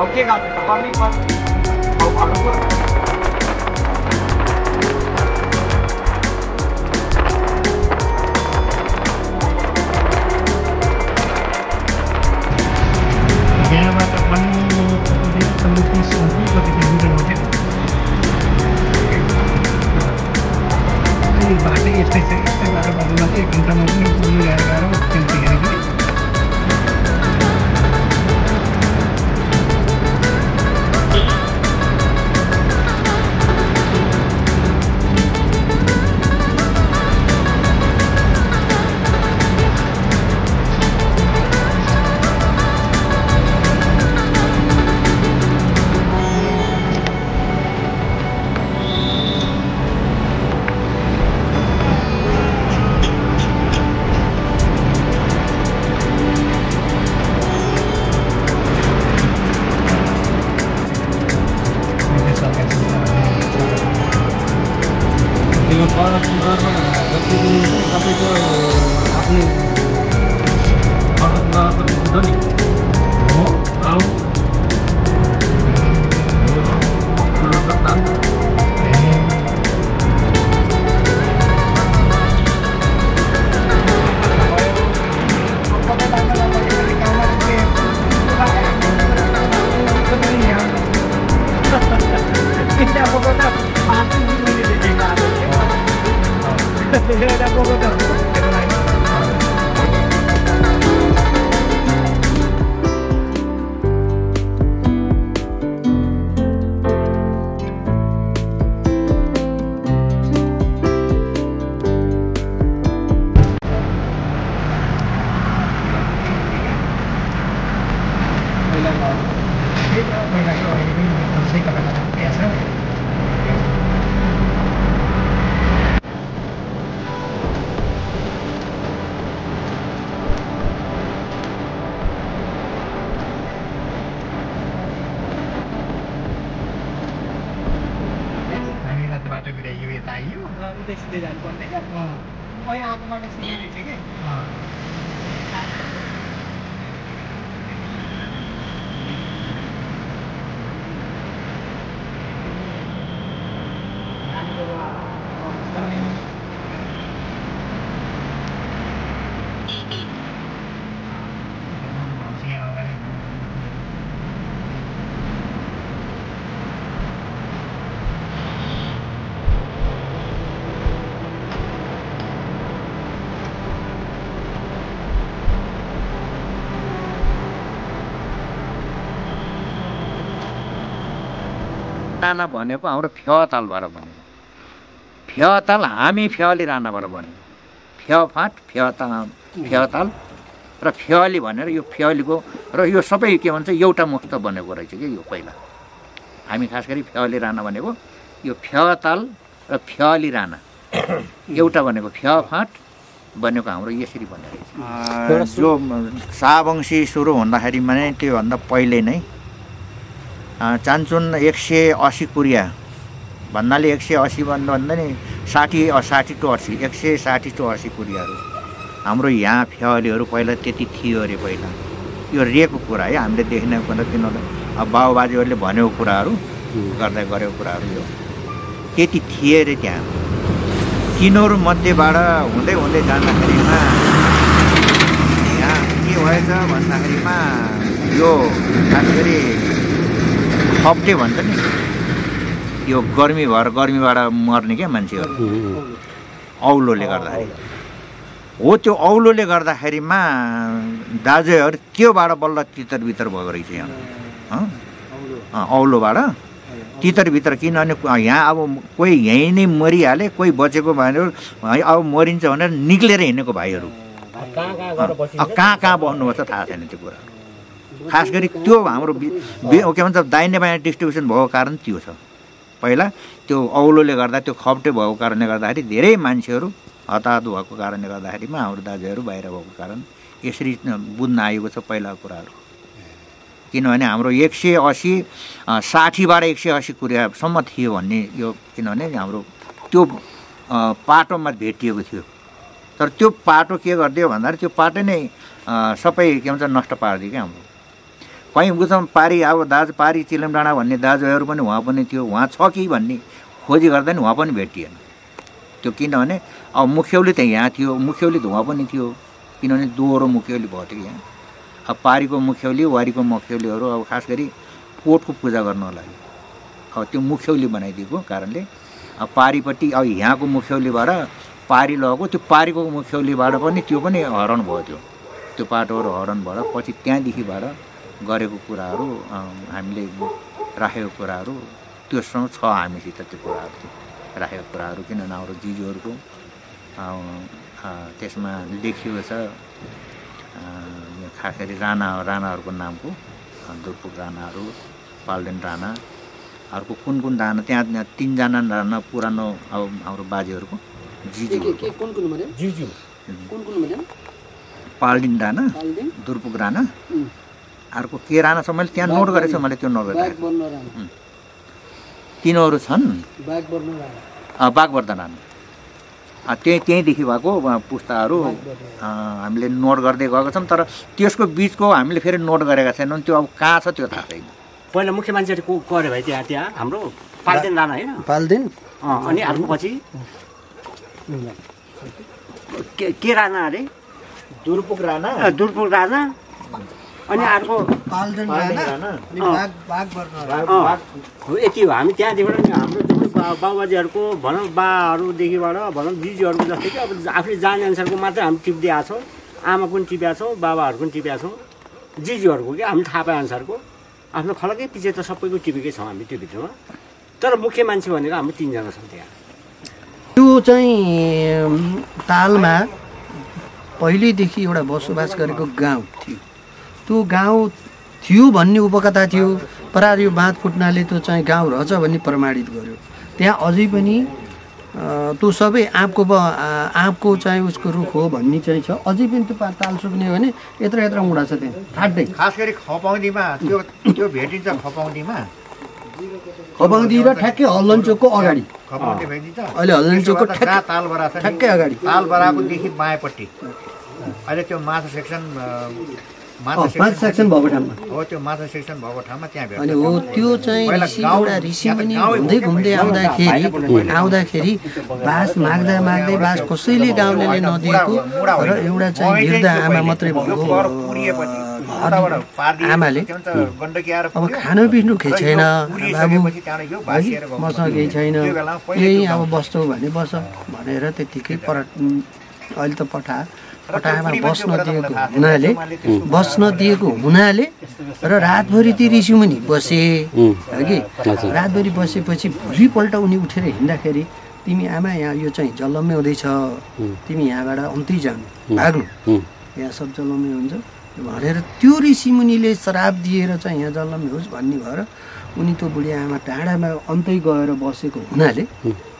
Oke kan, kami pas mau apa? यहाँबाट पनि तल्लो कति किलोमिटर मात्रै बाटो यस्तै छ यस्तै बाटोबाट मात्रै 1 घन्टामा पनि पुग्नु गाह्रो त्यतिखेर राणा भनेको हाम्रो फेवातालबाट बनेको फेवाताल हामी फेवाली राणाबाट बनेको फेवाफाट फेवाताल र फेवाली भनेर यो फेवालीको र यो सबै के भन्छ एउटा मुक्त बनेको रहेछ कि यो पहिला हामी खास गरी फेवाली राणा भनेको यो फेवाताल र फेवाली राणा एउटा भनेको फेवाफाट बनेको हाम्रो यसरी बनेको रहेछ जो शाहवंशी सुरु हुँदाखेरि भने त्योभन्दा पहिले नै चान्चुन 180 कुरिया भन्नाले 180 भन्दा नि 60 टु 80 160 टु 80 कुरियाहरू हाम्रो यहाँ फेवालीहरू पहिला त्यति थियो अरे पहिला यो रेको कुरा है हामीले देखिने कुरा किनभने बाबुबाजेहरूले भनेको कुराहरू गर्दै गरेको कुराहरू यो त्यति थिए अरे त्यहाँ तिनीहरू मध्येबाट हुँदै हुँदै जाँदाखेरिमा यहाँ के भएछ भन्दाखेरिमा यो खास गरी खप्टे भन्छ नि यो गर्मी भएर गर्मीबाट मर्ने क्या मान्छेहरू औलोले गर्दाखेरि हो त्यो औलोले गर्दाखेरिमा दाजुहरू त्योबाट बल्ल तितर भएको रहेछ यहाँ औलोबाट तितर किनभने यहाँ अब कोही यहीँ नै मरिहाले कोही बचेको भाइहरू अब मरिन्छ भनेर निक्लेर हिँडेको भाइहरू कहाँ बस्नुभएको छ थाहा छैन त्यो कुरा खास गरी त्यो हाम्रो के भन्छ दाहिने बायाँ डिस्ट्रिब्युसन भएको कारण त्यो छ पहिला त्यो औलोले गर्दा त्यो खप्टे भएको कारणले गर्दाखेरि धेरै मान्छेहरू हताहत भएको कारणले गर्दाखेरिमा हाम्रो दाजुहरू बाहिर भएको कारण यसरी बुझ्न आएको छ पहिलाको कुराहरू। किनभने हाम्रो 180 60बाट 180 कुरियासम्म थियो भन्ने यो, किनभने हाम्रो त्यो पाटोमा भेटिएको थियो। तर त्यो पाटो के गरिदियो भन्दाखेरि त्यो पाटो नै सबै के भन्छ नष्ट पारिदियो क्या हाम्रो। कहीँ बुझौँ पारी अब दाजु पारी चिलम डाँडा भन्ने दाजुहरू पनि उहाँ पनि थियो, उहाँ छ कि भन्ने खोजी गर्दा नि उहाँ पनि भेटिएन त्यो। किनभने अब मुख्यौली त यहाँ थियो, मुख्यौली त उहाँ पनि थियो, किनभने दोहोरो मुख्यौली भयो थियो यहाँ। अब पारीको मुख्यौली वारीको मुख्यौलीहरू अब खास गरी कोटको पूजा गर्नको लागि अब त्यो मुख्यौली बनाइदिएको कारणले अब पारीपट्टि अब यहाँको मुख्यौलीबाट पारी लगेको, त्यो पारीको मुख्यौलीबाट पनि त्यो पनि हरण भयो। त्यो पाटोहरू हरणबाट पछि त्यहाँदेखिबाट गरेको कुराहरू हामीले राखेको कुराहरू त्योसँग छ हामीसित त्यो कुराहरू राखेको कुराहरू। किनभने हाम्रो जिजुहरूको त्यसमा लेखिएको छ खास गरी राणाहरूको नामको दुर्पुक राणाहरू, पाल्डेन राणा, अर्को कुन कुन राणा त्यहाँ 3जना राणा पुरानो अब हाम्रो बाजेहरूको जिजु पाल्डेन राणा, दुर्पुक राणा, अर्को के राणा छ मैले त्यहाँ नोट गरेको छु, मैले त्यो नोट गरेको तिनीहरू छन्। बागवर्धन राणा त्यहीँदेखि भएको पुस्ताहरू हामीले नोट गर्दै गएको छौँ। तर त्यसको बिचको हामीले फेरि नोट गरेका छैनौँ, त्यो अब कहाँ छ त्यो थाहा छैन। पहिला मुख्य मान्छेहरू को अरे भाइ त्यहाँ हाम्रो पाल्देन राणा होइन पाल्देन, अनि अर्को पछि के राणा अरे दुर्पुक राणा अनि अर्को पाल्देन राणा यति हो। हामी त्यहाँदेखिबाट हाम्रो बाबुबाजेहरूको भनौँ बाहरूदेखिबाट भनौँ जिजुहरूको जस्तै कि अब आफूले जाने अनुसारको मात्रै हामी टिप्दै आएको छौँ। आमा पनि टिपेका छौँ, बाबाहरूको पनि टिपेका छौँ, जिजुहरूको कि हामीले थाहा पाए अनुसारको आफ्नो खलकै पछि त सबैको टिपेकै छौँ हामी त्यो भित्रमा। तर मुख्य मान्छे भनेको हाम्रो 3जना छौँ त्यहाँ। त्यो चाहिँ तालमा पहिल्यैदेखि एउटा बसोबास गरेको गाउँ थियो। त्यो गाउँ थियो भन्ने उपकथा थियो, तर यो बाँध फुट्नाले त्यो चाहिँ गाउँ रहेछ भन्ने प्रमाणित गर्यो। त्यहाँ अझै पनि त्यो सबै आँपको चाहिँ उसको रुख हो भन्ने चाहिँ छ। अझै पनि त्यो ताल सुक्ने हो भने यत्र उडा छ त्यहाँ फाट्दै। खास गरी खपाउँदीमा त्यो भेटिन्छ। खपाउँदी र ठ्याक्कै हल्लनचोकको अगाडि खपाउँदी भेटिन्छ। अहिले हल्लनचोकको तालबरा छ ठ्याक्कै अगाडि, तालबराकोदेखि बायाँपट्टि अहिले त्यो माछा सेक्सन 5 सेक्सन भएको ठाउँमा हो, त्यो माछा सेक्सन भएको ठाउँमा त्यहाँ भेट्छ। अनि हो त्यो चाहिँ ऋषिमुनि घुम्दै आउँदाखेरि बास माग्दा बास कसैले गाउँले नदिएको र एउटा चाहिँ वृद्ध आमा मात्रै भएको आमाले अब खानु पिउनु केही छैन बाबु, मसँग केही छैन, यही अब बस्छौ भने बस भनेर त्यतिकै अहिले त पटामा बस्न दिएको हुनाले र रातभरि ती ऋषिमुनि बसे कि रातभरि बसेपछि भोलिपल्ट उनी उठेर हिँड्दाखेरि तिमी आमा यहाँ यो चाहिँ जलम्मै हुँदैछ, तिमी यहाँबाट अन्तै जानु भाग्नु, यहाँ सब जलम्मै हुन्छ भनेर त्यो ऋषिमुनिले श्राप दिएर चाहिँ यहाँ जलम्मै होस् भन्ने भएर उनी त्यो बुढी आमा टाढामा अन्तै गएर बसेको हुनाले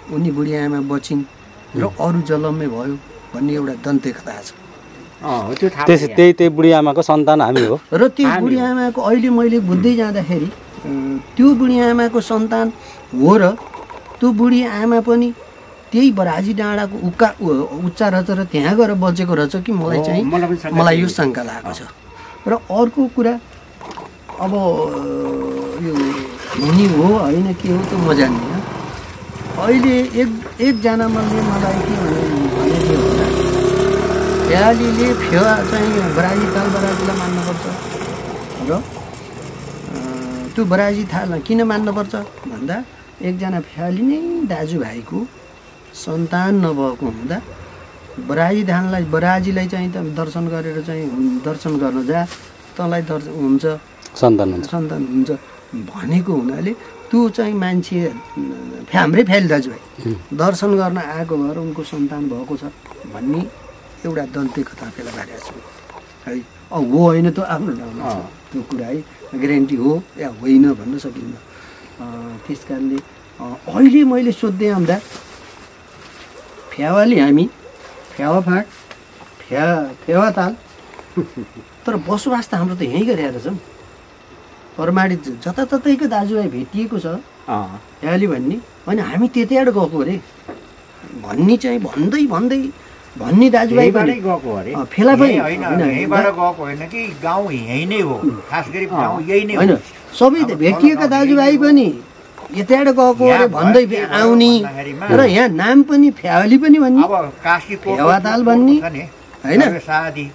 उनी बुढी आमा बचिन् र अरू जलम्मै भयो भन्ने एउटा दन्ते कथा छ। त्यही बुढी आमाको सन्तान हामी हो र त्यो बुढी आमाको अहिले मैले बुझ्दै जाँदाखेरि त्यो बुढी आमाको सन्तान हो र त्यो बुढी आमा पनि त्यही बराजी डाँडाको उच्चा रहेछ र त्यहाँ गएर बचेको रहेछ कि मलाई यो शङ्का लागेको छ। र अर्को कुरा अब यो हुने हो होइन के हो त्यो म जान्दिनँ। अहिले एकजना मलाई के भनेको होला फ्यालीले चाहिँ बराजीलाई मान्नुपर्छ र त्यो बराजी थालमा किन मान्नुपर्छ भन्दा एकजना फ्याली नै दाजुभाइको सन्तान नभएको हुँदा बराजीलाई चाहिँ त दर्शन गरेर चाहिँ दर्शन गर्न जा तँलाई दर्शन हुन्छ सन्तान हुन्छ भनेको हुनाले त्यो चाहिँ मान्छे हाम्रै फ्याली दाजुभाइ दर्शन गर्न आएको भएर उनको सन्तान भएको छ भन्ने एउटा दन्ते कथा फेला पारेको छु है। हो होइन त आफ्नो ठाउँमा छ त्यो कुरा है, ग्यारेन्टी हो या होइन भन्न सकिन्न। त्यस कारणले अहिले मैले सोध्दै आउँदा फ्यावाली हामी फेवाफाट फेवाताल तर बसोबास त हाम्रो त यहीँ गरेर छौँ परमाणित जताततैको दाजुभाइ भेटिएको छ फ्याली भन्ने होइन हामी त्यतिबाट गएको अरे भन्ने चाहिँ भन्ने दाजुभाइ पनि गएको अरे फेला पनि यहीँबाट गएको होइन कि गाउँ यहीँ नै हो खास गरी गाउँ यही नै होइन सबै भेटिएका दाजुभाइ पनि यताबाट गएको अरे भन्दै आउने र यहाँ नाम पनि फ्याली पनि भन्ने फेवाताल भन्ने होइन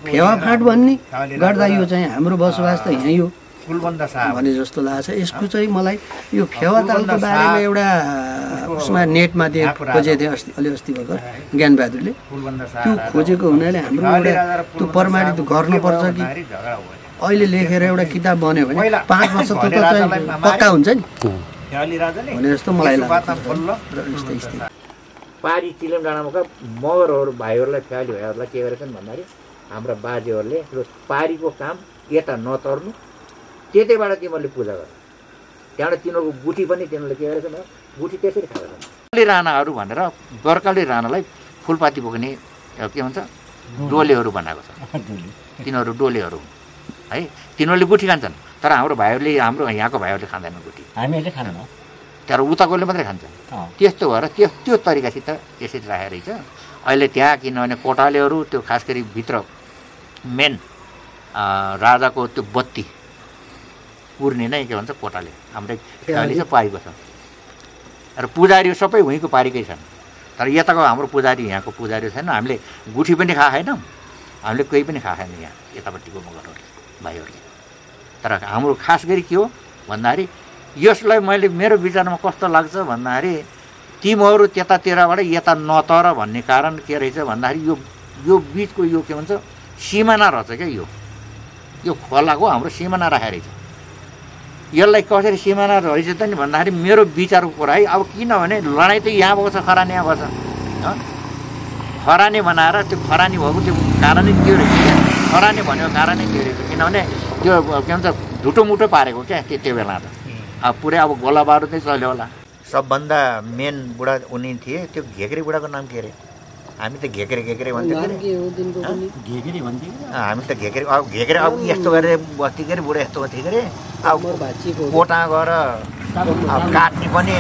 फेवाफाट भन्ने गर्दा यो चाहिँ हाम्रो बसोबास त यहीँ हो भने जस्तो लाग्छ यसको चाहिँ मलाई यो फेवातालको बारेमा एउटा उसमा नेटमा खोजेको थिएँ अस्ति भर्खर ज्ञानबहादुरले त्यो खोजेको हुनाले हाम्रो एउटा त्यो प्रमाणित गर्नुपर्छ कि अहिले लेखेर एउटा किताब बन्यो भने 5 वर्ष त चाहिँ पक्का हुन्छ नि भने जस्तो मलाई लाग्छ पारी चिलम डाँडामा मगरहरू भाइहरूलाई फ्याली भाइहरूलाई के गरेछन् भन्दाखेरि हाम्रा बाजेहरूले यो पारीको काम यता नतर्नु त्यतैबाट तिमीहरूले पूजा गर त्यहाँबाट तिनीहरूको गुठी पनि तिनीहरूले के गरेछन् गुठी त्यसरी खाँदैछन् राणाहरू भनेर गोर्खाली राणालाई फुलपाती बोक्ने के भन्छ डोलेहरू बनाएको छ तिनीहरू डोलेहरू है तिनीहरूले गुठी खान्छन् तर हाम्रो भाइहरूले हाम्रो यहाँको भाइहरूले खाँदैनन् गुठी हामीहरूले खादैनौँ तर उताकोले मात्रै खान्छन् त्यस्तो भएर त्यो तरिकासित यसरी राखेको रहेछ अहिले त्यहाँ किनभने कोटालेहरू त्यो खास गरी भित्र मेन राजाको त्यो बत्ती पुर्ने नै के भन्छ कोटाले हाम्रै फ्याली चाहिँ पाएको छ र पुजारी सबै उहीँको पारीकै छन् तर यताको हाम्रो पुजारी यहाँको पुजारी छैन हामीले गुठी पनि खाएको छैनौँ हामीले कोही पनि खाएको छैन यहाँ यतापट्टिको मगरहरूले भाइहरूले तर हाम्रो खास गरी के हो भन्दाखेरि यसलाई मैले मेरो विचारमा कस्तो लाग्छ भन्दाखेरि तिमीहरू त्यतातिरबाट यता नतर भन्ने कारण के रहेछ भन्दाखेरि यो बिचको यो के भन्छ सिमाना रहेछ क्या यो खोलाको हाम्रो सिमाना राखेको रहेछ यसलाई कसरी सिमाना रहेछ त नि भन्दाखेरि मेरो विचारको कुरा है अब किनभने लडाइँ त यहाँ भएको छ खरानी यहाँ भएको छ खरानी बनाएर त्यो खरानी भएको त्यो कारणै त्यो रहेछ खरानी भनेको कारणै त्यो रहेछ किनभने त्यो के भन्छ ढुटोमुटो पारेको क्या त्यो बेला त अब पुरै अब गोला बारुद नै चल्यो होला सबभन्दा मेन बुढा उनी थिए त्यो घेक्रे बुढाको नाम के अरे हामी त घेक्रे भन्थ्यौँ हामी त घेक्रे अब घेक्रे अब यस्तो गरेर बस्ती के अरे बुढा यस्तो गर्थ्यो के अरे अब कोटा गएर काट्ने पनि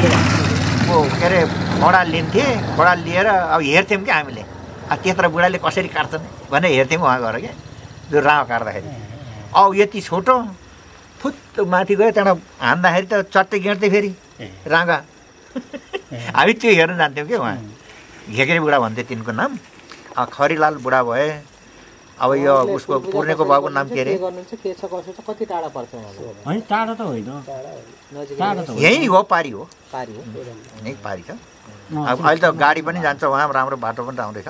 के अरे खोडा लिन्थे खोडा लिएर अब हेर्थ्यौँ क्या हामीले अब त्यत्रो बुढाले कसरी काट्छन् भनेर हेर्थ्यौँ उहाँ गएर क्या त्यो राँगो काट्दाखेरि अब यति छोटो फुत्त माथि गयो त्यहाँबाट हान्दाखेरि त चट्टै गिँड्दै फेरि राँगा हामी त्यो हेर्न जान्थ्यौँ क्या उहाँ घेक्रे बुढा भन्थ्यो तिनको नाम खरीलाल बुढा भए अब यो उसको पुर्नेको बाबुको नाम के अरे यही हो पारी हो यही पारी छ अब अहिले त गाडी पनि जान्छ उहाँ राम्रो बाटो पनि आउँदैछ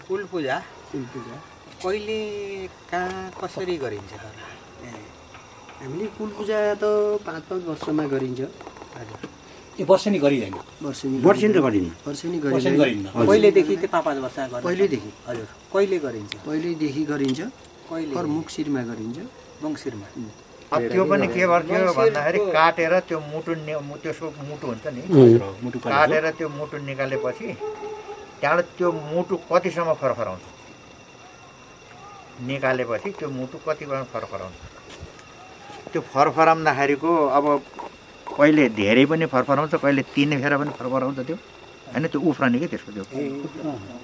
कुल पूजा कहिले कहाँ कसरी गरिन्छ हामीले कुल पूजा त 5-5 वर्षमा गरिन्छ यो वर्षेनी गरिँदैन वर्षेनी त गरिन्न पहिलेदेखि त्यो 5-5 वर्ष पहिलेदेखि हजुर कहिले गरिन्छ पहिलेदेखि गरिन्छ कहिले मुक्सिरमा गरिन्छ मङ्सिरमा अब त्यो पनि के गर्थ्यो भन्दाखेरि काटेर त्यो मुटु त्यसको मुटु हुन्छ नि काटेर त्यो मुटु निकालेपछि त्यहाँबाट त्यो मुटु कतिसम्म फरफराउँछ निकालेपछि त्यो मुटु कतिसम्म फरफराउँछ त्यो फरफराउँदाखेरिको अब कहिले धेरै पनि फरफराउँछ कहिले 3 फेर पनि फरफराउँछ त्यो होइन त्यो उफ्रने क्या त्यसको त्यो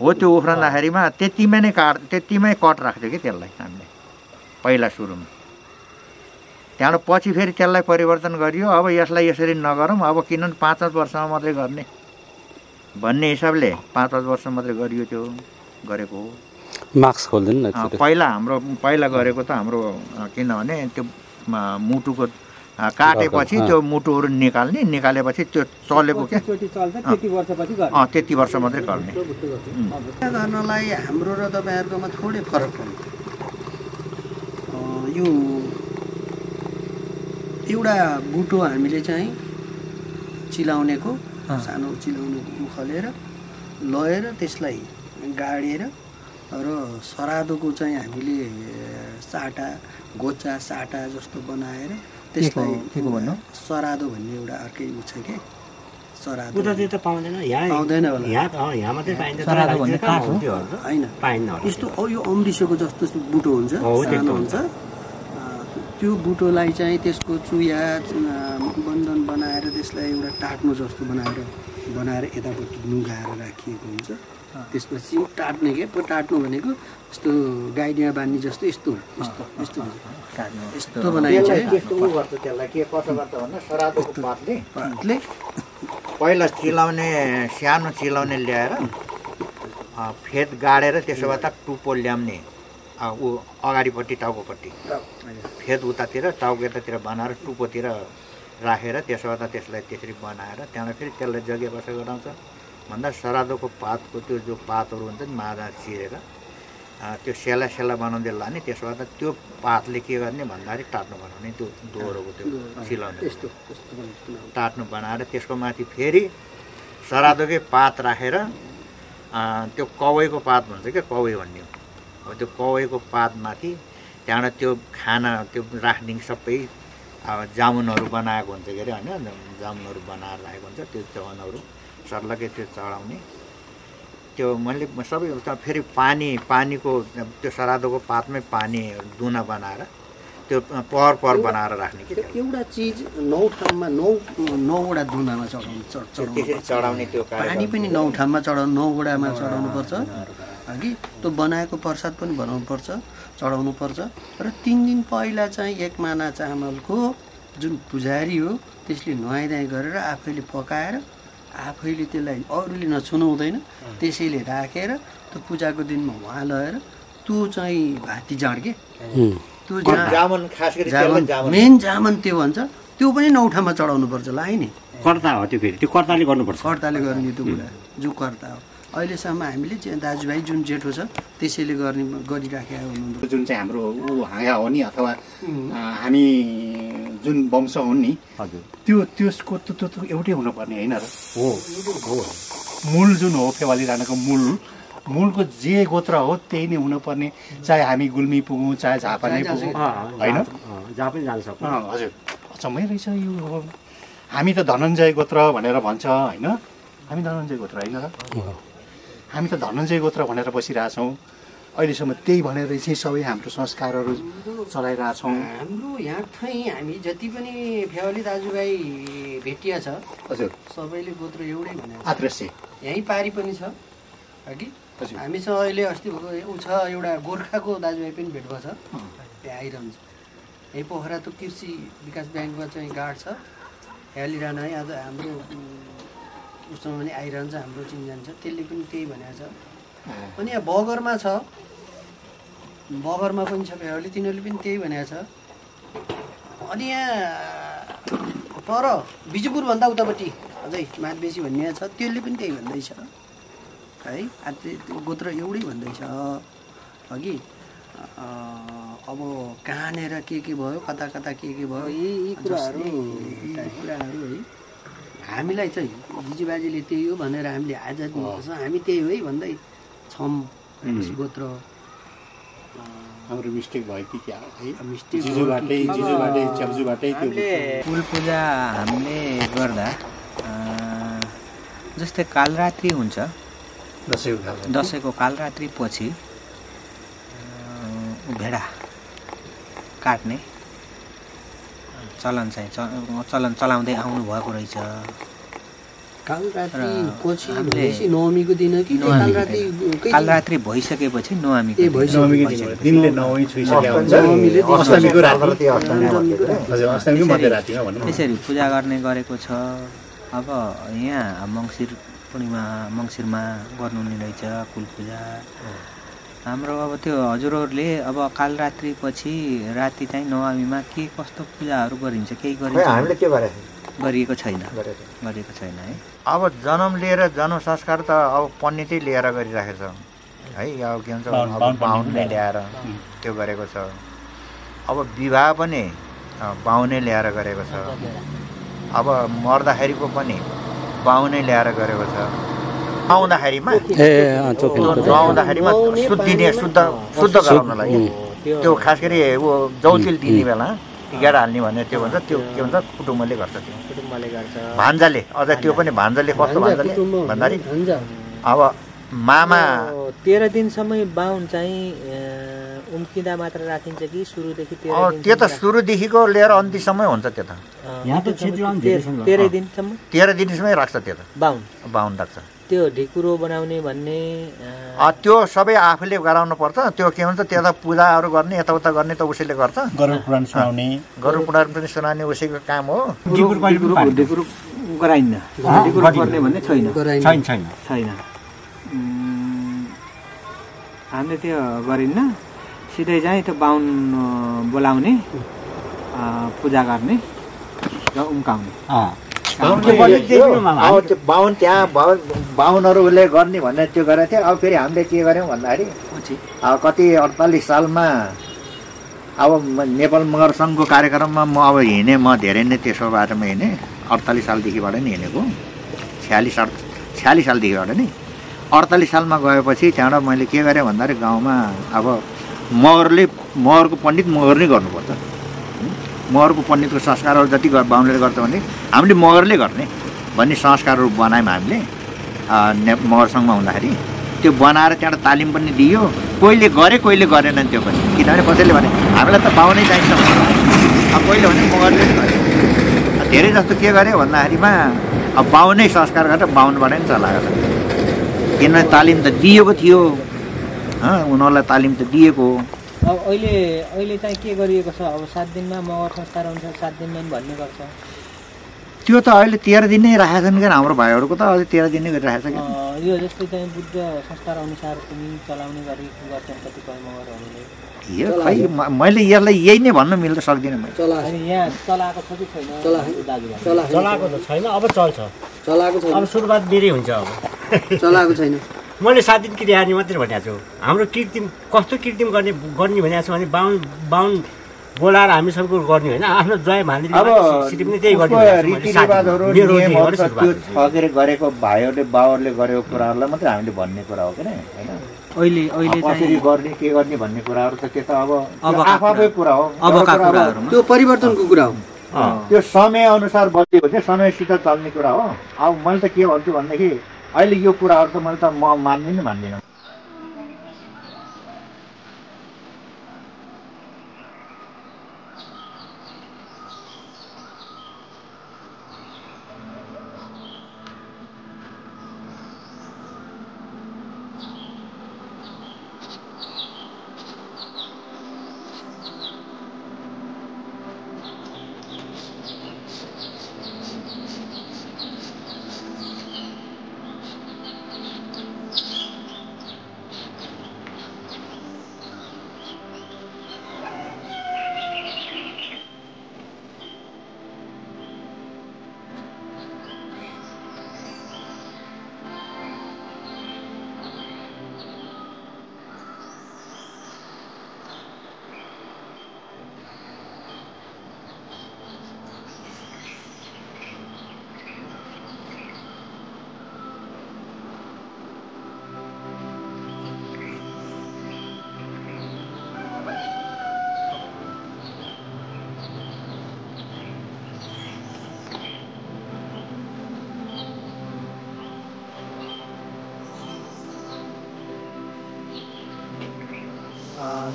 हो त्यो उफ्रँदाखेरिमा त्यतिमै कट राख्थ्यो कि त्यसलाई हामीले पहिला सुरुमा त्यहाँबाट पछि फेरि त्यसलाई परिवर्तन गरियो अब यसलाई यसरी नगरौँ अब किनभने 5-5 वर्षमा मात्रै गर्ने भन्ने हिसाबले 5-5 वर्ष मात्रै गरियो त्यो गरेको हो मार्क्स खोल्दैन पहिला गरेको त हाम्रो किनभने त्यो मुटुको काटेपछि त्यो मुटुहरू निकालेपछि त्यो चलेको क्या त्यति वर्ष मात्रै गर्ने गर्नलाई हाम्रो र तपाईँहरूकोमा थोरै फरक हुन्छ यो एउटा बुटो हामीले चाहिँ चिलाउनेको सानो चिलाउनेको उखलेर लएर त्यसलाई गाडेर र सरादोको चाहिँ हामीले साटा गोचा साटा जस्तो बनाएर त्यसलाई सरादो भन्ने एउटा अर्कै उ छ के चराद उतातिर त पाउँदैन यहाँ पाउँदैन होला। यहाँ मात्रै पाइन्छ चरादो भन्ने काठ हो? होइन पाइन्न होला। यस्तो यो अम्रिसोको जस्तो बुटो हुन्छ सानो हुन्छ त्यो बुटोलाई चाहिँ त्यसको चुया बन्धन बनाएर त्यसलाई एउटा टाट्नो जस्तो बनाएर यतापट्टि नुगाएर राखिएको हुन्छ। त्यसपछि टाट्ने के टाट्नु भनेको यस्तो गाइडिया बान्ने जस्तो यस्तो यस्तो बनाइन्छ। त्यस्तो उ गर्छ त्यसलाई के कसो गर्छ भन्दा सरादोको पातले पहिला चिलाउने सानो चिलाउने ल्याएर फेद गाडेर त्यसो भए त टुप्पो ल्याउने ऊ अगाडिपट्टि टाउकोपट्टि फेद उतातिर टाउको यतातिर बनाएर टुप्पोतिर राखेर त्यसो भए त त्यसलाई त्यसरी बनाएर त्यहाँबाट फेरि त्यसलाई जगे बसा गराउँछ भन्दा सरादोको पातको त्यो जो पातहरू हुन्छ नि मादा चिरेर त्यो सेला बनाउँदै लाने त्यसो भए त त्यो पातले के गर्ने भन्दाखेरि टाट्नु बनाउने त्यो दोहोरोको त्यो चिलाउने टाट्नु बनाएर त्यसको माथि फेरि सरादोकै पात राखेर त्यो कवैको पात भन्छ क्या कवै भन्ने हो। अब त्यो कवैको पातमाथि त्यहाँबाट त्यो खाना त्यो राख्ने सबै जामुनहरू बनाएको हुन्छ के अरे होइन जामुनहरू बनाएर राखेको हुन्छ त्यो जामुनहरू सर्लकै त्यो चढाउने त्यो मैले सबै फेरि पानीको त्यो सरादोको पातमै पानी दुना बनाएर त्यो पर बनाएर राख्ने कि एउटा चिज 9 ठाउँमा 9वटा दुनामा चढाउने त्यो पानी पनि 9 ठाउँमा 9वटामा चढाउनु पर्छ अघि त्यो बनाएको प्रसाद पनि बनाउनु पर्छ चढाउनु पर्छ र 3 दिन पहिला चाहिँ एक माना चामलको जुन पुजारी हो त्यसले नुहाइधुवाइ गरेर आफैले पकाएर आफैले त्यसलाई अरूले नछुनु हुँदैन त्यसैले राखेर त्यो पूजाको दिनमा उहाँ लगेर त्यो चाहिँ भाती जाँड के त्यो जामुन खास गरी मेन जामुन त्यो भन्छ त्यो पनि 9 ठाउँमा चढाउनु पर्छ ल है नि कर्ता हो त्यो फेरि त्यो कर्ताले गर्नुपर्छ कर्ताले गर्ने त्यो कुरा जो कर्ता हो अहिलेसम्म हामीले दाजुभाइ जुन जेठो छ त्यसैले गरिराखेका हुनुहुन्छ जुन चाहिँ हाम्रो ऊ हाँगा हो नि अथवा हामी जुन वंश हुन् नि त्यसको त्यो एउटै हुनुपर्ने होइन र हो मूल जुन हो फेवाली राणाको मूलको जे गोत्र हो त्यही नै हुनुपर्ने चाहे हामी गुल्मी पुगौँ चाहे झापा नै पुगौँ होइन जहाँ पनि जान सक्छ हजुर अचम्मै रहेछ यो हामी त धनञ्जय गोत्र भनेर भन्छ होइन हामी धनञ्जय गोत्र होइन र हामी त धनञ्जय गोत्र भनेर बसिरहेछौँ अहिलेसम्म त्यही भनेर चाहिँ सबै हाम्रो संस्कारहरू चलाइरहेछौँ हाम्रो यहाँ चाहिँ हामी जति पनि फेवाली दाजुभाइ भेटिया छ हजुर सबैले गोत्र एउटै भने आद्रश्य यहीँ पारी पनि छ अघि हामीसँग अहिले अस्ति ऊ छ एउटा गोर्खाको दाजुभाइ पनि भेट भएको छ त्यहाँ आइरहन्छ यही पोखरा त्यो कृषि विकास ब्याङ्कमा चाहिँ गार्ड छ फेवाली राणा है आज हाम्रो उसमा पनि आइरहन्छ हाम्रो चिनजान छ त्यसले पनि त्यही भनेको छ अनि यहाँ बगरमा छ बगरमा पनि छ फेवाली तिनीहरूले पनि त्यही भनेको छ अनि यहाँ पर बिजुपुरभन्दा उतापट्टि अझै माधवेसी भन्ने छ त्यसले पनि त्यही भन्दैछ है त्यो गोत्र एउटै भन्दैछ अघि अब कहाँनिर के भयो कता के भयो यी कुराहरू है हामीलाई चाहिँ जिजुबाजेले त्यही हो भनेर हामीले आजाद दिनुपर्छ हामी त्यही हो है भन्दै छौँ गोत्र हाम्रो मिस्टेक भयो कि क्या है मिस्टेक जिजुबाटै च्याब्जुबाटै कुल पूजा हामीले गर्दा जस्तै कालरात्रि हुन्छ दसैँको कालरात्रि पछि भेडा काट्ने चलन चलाउँदै आउनु भएको रहेछ नवमीको दिन कि कालरात्रि भइसकेपछि नवमी त्यसरी पूजा गर्ने गरेको छ। अब यहाँ मङ्सिरमा गर्नु नि रहेछ कुल पूजा हाम्रो। अब त्यो हजुरहरूले अब कालरात्रि पछि राति चाहिँ नवमीमा के कस्तो पूजाहरू गरिन्छ केही गरिन्छ? हामीले के गरिएको छैन है। अब जन्म लिएर जन्म संस्कार त अब पण्डितै लिएर गरिराखेको छ है। अब के भन्छ बाहुन नै ल्याएर त्यो गरेको छ। अब विवाह पनि बाहुनै ल्याएर गरेको छ। अब मर्दाखेरिको पनि बाहुनै ल्याएर गरेको छ। नुहाउँदाखेरिमा शुद्ध गराउनलाई त्यो खास गरी ऊ जौतिल दिने बेला टिकट हाल्ने भने त्यो भन्छ त्यो के भन्छ कुटुम्बले गर्छ त्यो कुटुम्बले गर्छ भान्जाले अझ त्यो पनि भान्जाले कस्तो भान्जाले भन्दाखेरि अब मामा 13 दिनसम्म बाहुन चाहिँ उम्किँदा मात्र राखिन्छ कि सुरुदेखि 13 त्यो त सुरुदेखिको लिएर अन्तिमसम्म हुन्छ त्यो त यहाँ त क्षेत्रमा धेरै छन् 13 दिनसम्म 13 दिनसम्मै राख्छ त्यो त बाहुन राख्छ त्यो ढिकुरो बनाउने भन्ने त्यो सबै आफूले गराउनु पर्छ त्यो के भन्छ त्यो त पूजाहरू गर्ने यताउता गर्ने त उसैले गर्छ गरुड पुराण सुनाउने पनि सुनाउने उसैको काम हो ढिकुरो गराइन्न ढिकुरो गर्ने भन्ने छैन हामीले त्यो गरिन्न सिधै चाहिँ त्यो बाहुन बोलाउने पूजा गर्ने र उम्काउने बाहुन त्यहाँ बाहुनहरूले गर्ने भनेर त्यो गरेको थियो अब फेरि हामीले के गर्यौँ भन्दाखेरि अब कति 48 सालमा अब नेपाल मगर सङ्घको कार्यक्रममा म अब हिँडेँ म धेरै नै त्यसो बाटोमा हिँडेँ 48 सालदेखिबाट नि हिँडेको 46 सालदेखिबाट नि 48 सालमा गएपछि त्यहाँबाट मैले के गरेँ भन्दाखेरि गाउँमा अब मगरको पण्डित मगर नै गर्नुपर्छ मगरको पण्डितको संस्कारहरू जति बाहुनले गर्छ भने हामीले मगरले गर्ने भन्ने संस्कारहरू बनायौँ हामीले मगर सङ्घमा हुँदाखेरि त्यो बनाएर त्यहाँबाट तालिम पनि दियो कोहीले गरे कोहीले गरेनन् त्यो पनि किनभने कसैले भने हामीलाई त बाहुनै चाहिन्छ अब कोहीले भने मगरले गरे धेरै जस्तो के गरे भन्दाखेरिमा अब बाहुनै संस्कार गरेर बाहुनबाट नि चलाएको छ किनभने तालिम त दिएको थियो उनीहरूलाई तालिम त दिएको अब अहिले चाहिँ के गरिएको छ अब 7 दिनमा मगर संस्कार हुन्छ 7 दिनमा पनि भन्ने गर्छ त्यो त अहिले 13 दिन नै राखेको छन् क्या हाम्रो भाइहरूको त अझै 13 दिन नै गरिरहेको छ यो जस्तै चाहिँ बुद्ध संस्कार अनुसार पनि चलाउने गरेको गर्छन् कतिपय मगरहरूले यो खै मैले यसलाई यही नै भन्न मिल्न सक्दिनँ यहाँ चलाएको छ कि छैन चलाएको त छैन अब चल्छ अब सुरुवात मेरै हुन्छ अब चलाएको छैन मैले 7 दिन क्रियानी मात्रै भनेको छु हाम्रो कृत्रिम कस्तो कृत्रिम गर्ने भनेको छु भने बाहुन बोलाएर हामी सबको गर्ने होइन आफ्नो जय भान्दिले सिटी पनि त्यही गर्ने रीतिरिवाजहरू त्यो ठगेर गरेको भाइहरूले बाउहरूले गरेको कुराहरूलाई मात्रै हामीले भन्ने कुरा हो के होइन अहिले कसरी गर्ने के गर्ने भन्ने कुराहरू त त्यो त अब आफै कुरा हो त्यो परिवर्तनको कुरा हो त्यो समय अनुसार बदलिएको चाहिँ समयसित चल्ने कुरा हो अब मैले त के भन्छु भनेदेखि अहिले यो कुराहरू त मैले त म मान्दिनँ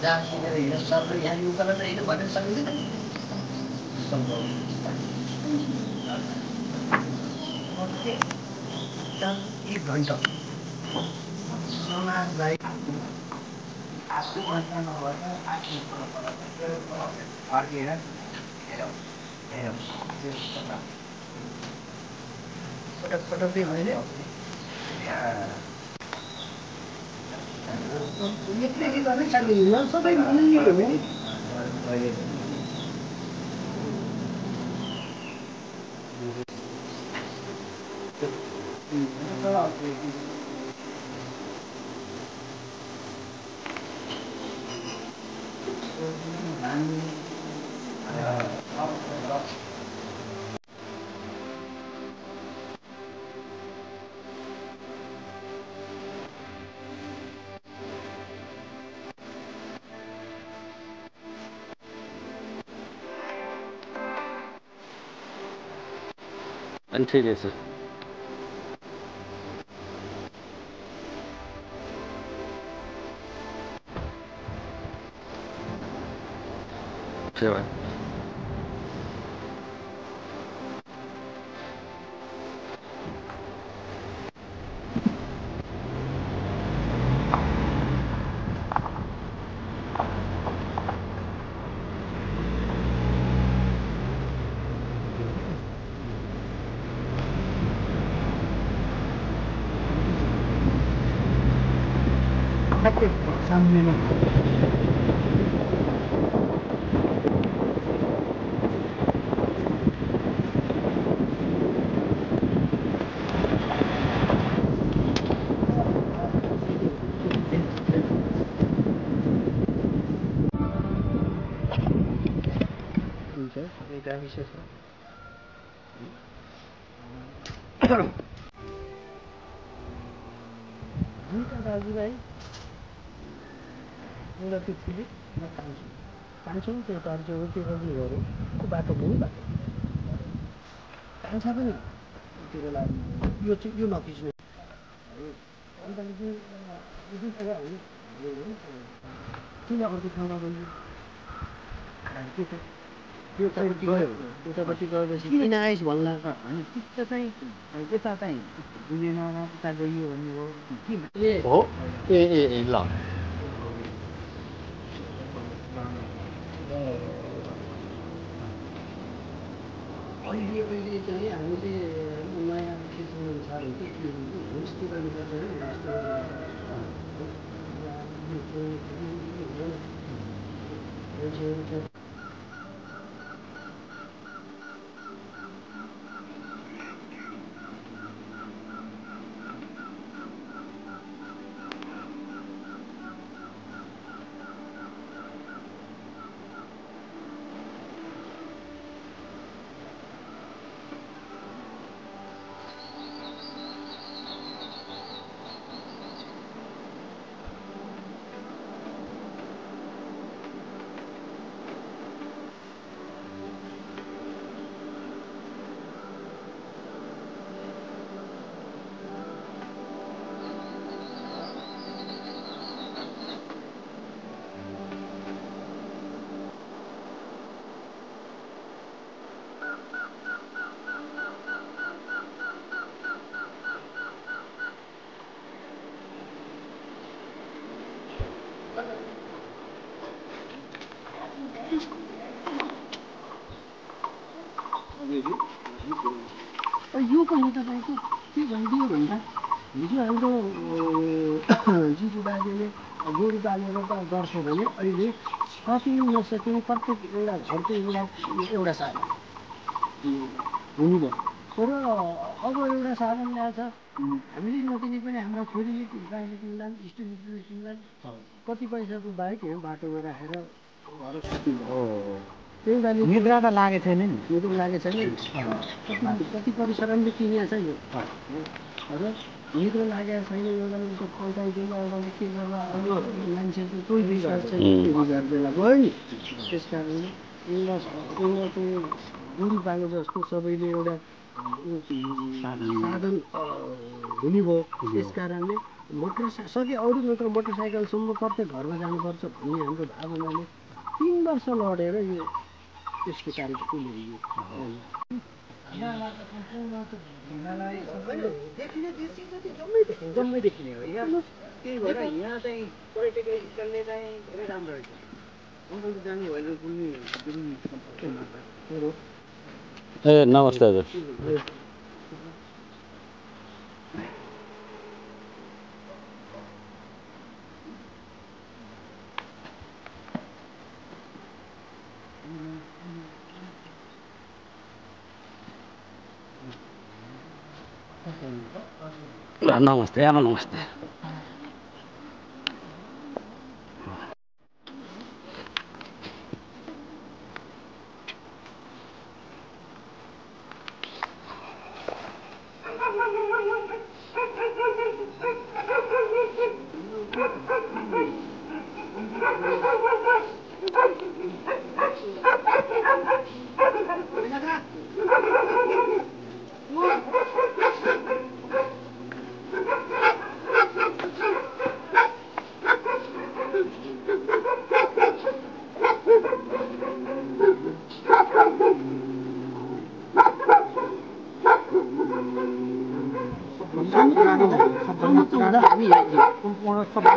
जहाँ सिकेर हिँड्न सक्छ यहाँ उकालो त हिँड्नु भन्ने सकिँदैन सम्भव 1 घन्टा समाजलाई आफू घन्टा नभएर फर्केर पटक मैले एक्लै गर्नै सक्दिनँ सबै मिल्ने हो अनि ठिकै छ सेवा सामनेमा हुन्छ एउटा विषय छ दुईटा दाजुभाइ एउटा पृथ्वीले म कान्छो त्यो टर्चो त्यो अघि गऱ्यो त्यो बाटो पनि बाटो कान्छा पनि तिर लाग्नु यो चाहिँ यो नखिच्नु अन्त दुईवटा हामी किन अर्को ठाउँमा गयो उतापट्टि गयो उतापट्टि गएपछि किन आइस भन्ला होइन त्यो चाहिँ यता चाहिँ बुझेन उता गइयो भन्ने हो हो ए ल अहिले चाहिँ हामीले नयाँ खिच्नु अनुसार हुन्छ के होमस्टे गर्नु पर्दैन होमस्टे यो पनि तपाईँको के भनिदियो भन्दा हिजो हाम्रो जिजु बाजेले गोरु पालेर त गर्छ भने अहिले कति नसक्ने प्रत्येक एउटा घरको एउटा साधन हुनुभयो तर अब एउटा साधन ल्याएको छ हामीले नकिने पनि हाम्रो छोरीले गाईले किन्दा स्टुडेन्टले किन्दा कति पैसाको बाइक यहाँ बाटोमा राखेर घर सुत्नुभयो त्यही बारे निद्रा त लागेको छैन नि निद्रा लागेको छैन कति परिश्रमले किनेको छ यो र निद्रा लागेको छैन एउटाले त पल्टाइदिनु एउटाले के गर्दा अब मान्छेको कोही विश्वास छैन बेला गयो नि त्यस कारणले एउटा चाहिँ गोरु पाले जस्तो सबैले एउटा साधन हुने भयो त्यस कारणले सके अरू मात्र मोटरसाइकलसम्म प्रत्येक घरमा जानुपर्छ भन्ने हाम्रो भावनाले 3 वर्ष लडेर यो त्यसको तारिक ल्याइयो जम्मै देखिने हो यहाँ त्यही भएर यहाँ चाहिँ पर्यटकीय स्थलले चाहिँ धेरै राम्रो रहेछ उनीहरू जानु भएन कुनै ए नमस्ते हजुर नमस्ते आमा नमस्ते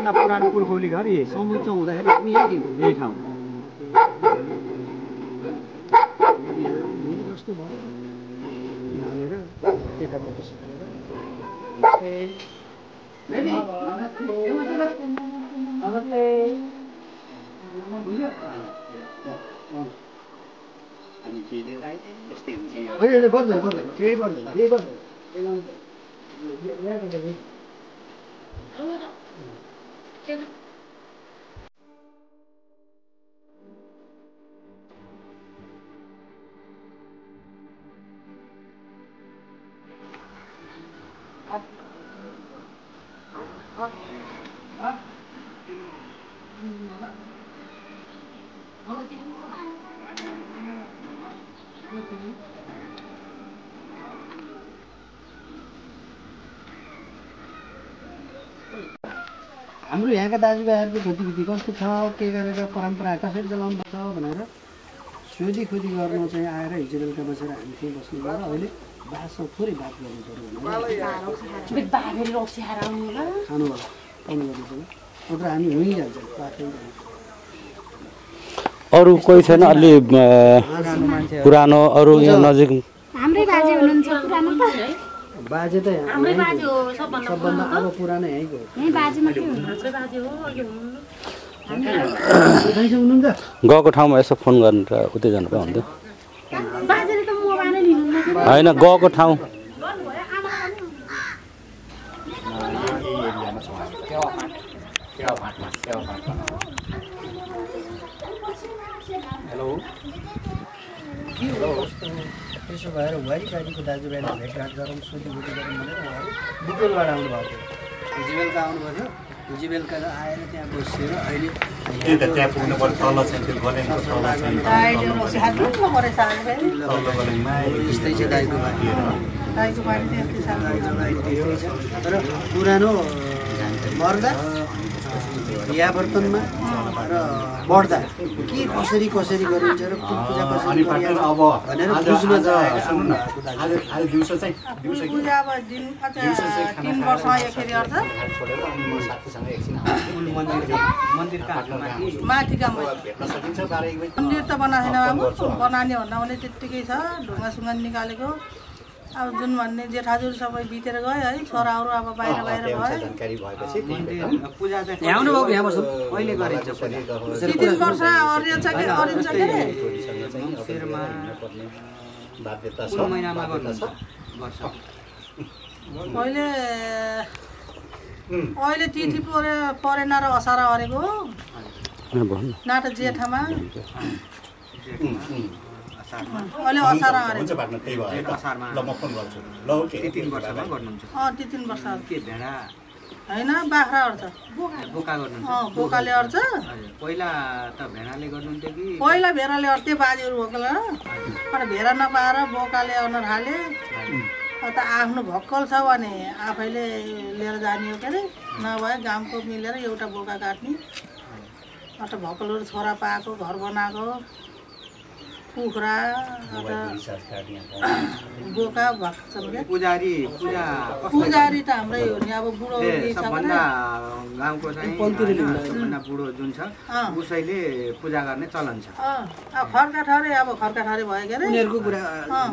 भन्दा पुरानो पुर्खौली घर यही समुद्र हुँदाखेरि हामी यही यही ठाउँ जस्तो भयो यहाँनिर केटापट्टि हाम्रो यहाँका दाजुभाइहरूको गतिविधि कस्तो छ के गरेर परम्परा कसरी चलाउनु पर्छ भनेर सोधी खोजी गर्न चाहिँ आएर हिजो बेलुका बसेर हामी त्यहीँ बस्नु गएर अहिले बासमा थोरै बात गर्नु पऱ्यो खानु होला पाउनु गर्नु नत्र हामी हुइहाल्छ बाटै अरू कोही छैन अलि पुरानो अरू यहाँ नजिक हाम्रै बाजे हुनुहुन्छ पुरानो त बाजे त हाम्रै बाजे हो सबभन्दा अब पुरानो यहीँ गयो यही बाजे मात्रै हुनुहुन्छ बाजे हो अघि हुनुहुन्छ गएको ठाउँमा यसो फोन गरेर उतै जानु पो हुन्थ्यो बाजेले त मोबाइलै लिनुहुन्न होइन गएको ठाउँ त्यसो भएर वारिपारीको दाजुभाइलाई भेटघाट गरौँ सोधीखोजी गरौँ भनेर उहाँहरू बुटोलबाट आउनुभएको थियो हिजो बेलुका आउनुभएको थियो हिजो बेलुका आएर त्यहाँ बसेर अहिले यस्तै छ दाइको तर पुरानो मर्दा यावर्तनमा र बढ्दा के कसरी गरिन्छ र पूजा कसरी भनेर बुझ्न आज दिउँसो चाहिँ पूजा अब दिन 3 वर्षमा एकखेरी गर्छ माथिका मन्दिर त बनाएन बाबु बनाउने भन्दा पनि त्यत्तिकै छ ढुङ्गा सुङ्गा निकालेको अब जुन भन्ने जेठाजुर सबै बितेर गयो है छोराहरू अब बाहिर भयो आउनु भएको यहाँ बस्नु अहिले गरिन्छ 3 वर्ष अरिन्छ के अहिले तिथि परेन र असार अरेको नाट जेठामा अहिले असार हुन्छ बाटमा त्यही भयो असारमा ल म फोन गर्छु ल ओके 3 वर्षमा गर्नुहुन्छ 3 वर्ष के भेडा हैन बाख्रा अर्छ बोका गर्नुहुन्छ बोकाले अर्छ पहिला त भेडाले गर्नुहुन्थ्यो कि पहिला भेडाले अर्थ्यो बाजेहरु भोकल अनि भेडा नपाएर बोकाले अर्न थाले त आफ्नो भक्कल छ भने आफैले लिएर जाने हो के रे नभए गामको मिलेर एउटा बोका काट्ने अट भक्कलहरु छोरा पाएको घर बनाएको कुखुरा बोका भक्छन् के पुजारी त हाम्रै हो नि अब बुढो सबभन्दा गाउँको चाहिँ सबभन्दा बुढो जुन छ उसैले पूजा गर्ने चलन छ खर्का ठहरे अब खर्का ठहरे भयो के रे उनीहरुको कुरा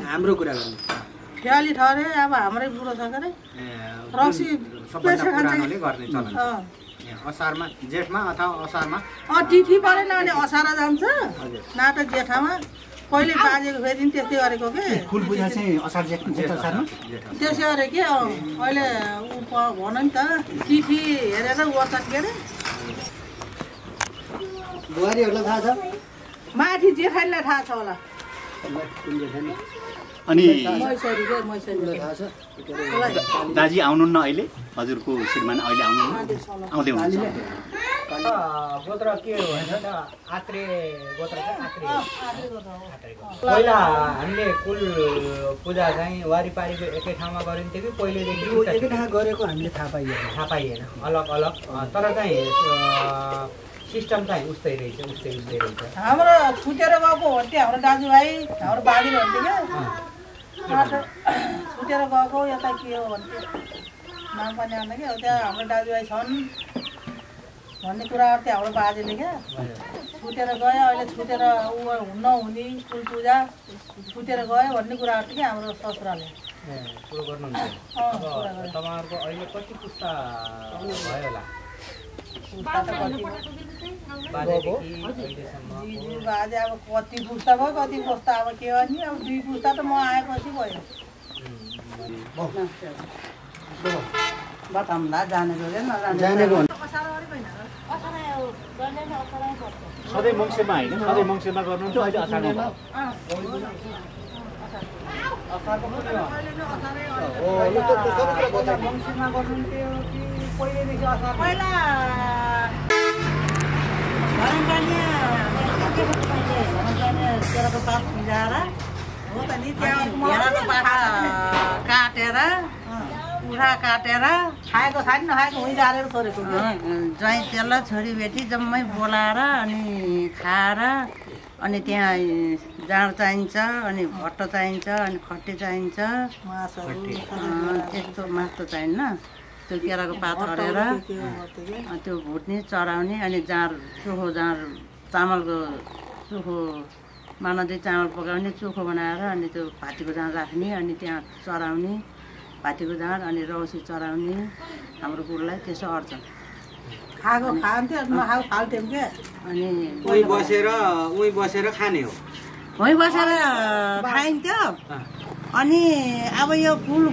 हाम्रो कुरा गर्ने फ्याली ठहरे अब हाम्रै बुढो छ के रे रक्सी सबभन्दा पुरानोले गर्ने चलन छ असारमा जेठमा अथवा असारमा तिथि परेन अनि असार जान्छ नाटक जेठामा पहिले बाजेको फेरि त्यस्तै गरेको के फुल पूजा चाहिँ असार जेठ असारमा त्यसै गरे के अहिले भन नि त तिथि हेरेर वर्षन के अरे बुहारीहरूलाई थाहा छ माथि जेठानीलाई थाहा छ होला अनि मैसरी थाहा छ दाजी आउनुहुन्न अहिले हजुरको श्रीमान अहिले आउँदै हुनुहुन्छ गोत्र के हो भन्छ त आत्रे गोत्र चाहिँ आत्रे पहिला हामीले कुल पूजा चाहिँ वारिपारीको एकै ठाउँमा गरिन्थ्यो कि पहिलेदेखि एकै ठाउँ गरेको हामीले थाहा पाइएन अलग अलग तर चाहिँ सिस्टम चाहिँ उस्तै रहेछ हाम्रो छुटेर गएको हो त्यो हाम्रो दाजुभाइ हाम्रो बाजे भन्थ्यो क्या छुटेर गएको यता के हो भन्थ्यो नाम पनि आउँदैन क्या त्यहाँ हाम्रो दाजुभाइ छन् भन्ने कुराहरू थियो हाम्रो बाजेले क्या छुटेर गयो अहिले छुटेर ऊ हुन्न हुने कुल पूजा छुटेर गयो भन्ने कुराहरू थियो क्या हाम्रो ससुराले कुरो गर्नुहुन्छ अब तपाईँहरूको अहिले कति पुस्ता भयो होला बाजे अब कति पुस्ता भयो कति पुस्ता अब के गर्ने अब 2 पुस्ता त म आएपछि भयो बताउँदा जानेको जानेको सधैँ मङ्सिरमा होइन सधैँ मङ्सिरमा गर्नुहुन्छ अहिले असारमा मङ्सिरमा गर्नुहुन्थ्यो कि पहिलेदेखि असार पहिला तेह्रको पात भिजाएर हो त नि भेडाको पाठा काटेर उठा काटेर खाएको खाने नखाएको हुँ झारेर छोडेको ज्वाइँ चेला छोरी बेटी जम्मै बोलाएर अनि खाएर अनि त्यहाँ जाँड चाहिन्छ अनि भट्ट चाहिन्छ अनि खट्टी चाहिन्छ त्यस्तो मासु चाहिन्न त्यो केराको पात हरेर त्यो भुट्ने चढाउने अनि जाँड चोखो जाँड चामलको चोखो मानदै चामल पकाउने चोखो बनाएर अनि त्यो भातीको जाँड राख्ने अनि त्यहाँ चढाउने भातीको जाँड अनि रौसी चढाउने हाम्रो कुललाई त्यसो अर्छ खाएको खान्थ्यो नखाएको फाल्थ्यौँ क्या अनि उही बसेर खाने हो वहीँ बसेर खाइन्थ्यो अनि अब यो कुल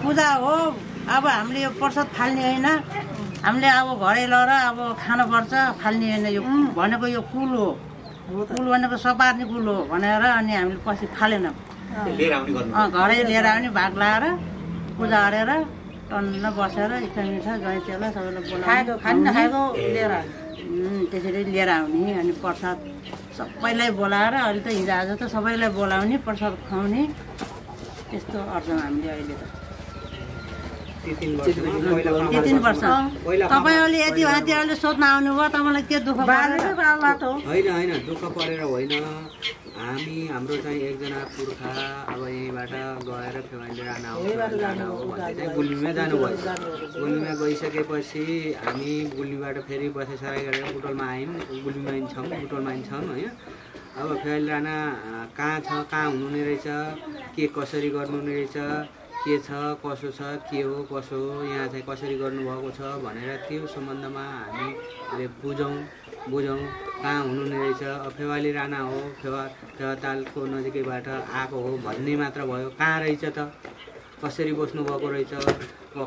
पूजा हो अब हामीले यो प्रसाद फाल्ने होइन हामीले अब घरै लगेर अब खानुपर्छ फाल्ने होइन यो भनेको यो कुल हो कुल भनेको सपार्ने कुल हो भनेर अनि हामीले पछि फालेनौँ घरै लिएर आउने भाग लाएर पूजा गरेर टन्न बसेर इच्छा ज्वाइँ चेला सबैलाई बोलाएर खाएको लिएर त्यसरी लिएर आउने अनि प्रसाद सबैलाई बोलाएर अहिले त हिजोआज त सबैलाई बोलाउने प्रसाद खुवाउने त्यस्तो अर्छ हामीले अहिले त 3 वर्ष तपाईँहरूले यति भातीहरूले सोध्न आउनुभयो तपाईँलाई के दुःख होइन दुःख परेर होइन हाम्रो चाहिँ एकजना पुर्खा अब यहीँबाट गएर फेवाइले राना हो भन्दै चाहिँ गुल्मीमा जानुभयो गुल्मीमा गइसकेपछि हामी गुल्मीबाट फेरि बसेसराई गरेर बुटोलमा आयौँ गुल्मीमा छौँ होइन अब फेवाइले राना कहाँ छ कहाँ हुनुहुने रहेछ के कसरी गर्नुहुने रहेछ के छ कसो छ के हो कसो हो यहाँ चाहिँ कसरी गर्नुभएको छ भनेर त्यो सम्बन्धमा हामीले बुझौँ कहाँ हुनुहुने रहेछ फेवाली राना हो फेवातालको नजिकैबाट आएको हो भन्ने मात्र भयो कहाँ रहेछ त कसरी बस्नुभएको रहेछ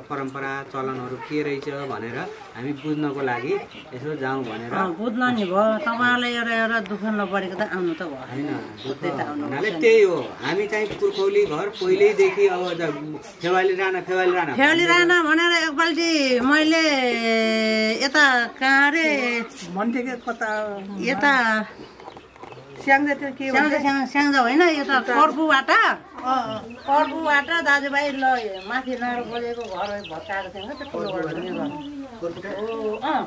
परम्परा चलनहरू के रहेछ भनेर हामी बुझ्नको लागि यसो जाउँ भनेर बुझ्न नि भयो तपाईँहरूलाई एउटा दुःख नपरेको त आउनु त भयो हुनाले त्यही हो हामी चाहिँ पुर्खौली घर पहिल्यैदेखि अब फेवाली राना भनेर एकपल्टि मैले यता कहाँ रे भन्थेँ कि कता यता स्याङ्जा होइन यो त कर्पुबाट दाजुभाइ ल माथि नएर बोलेको घर भत्काएको थियौँ त्यो ठुलो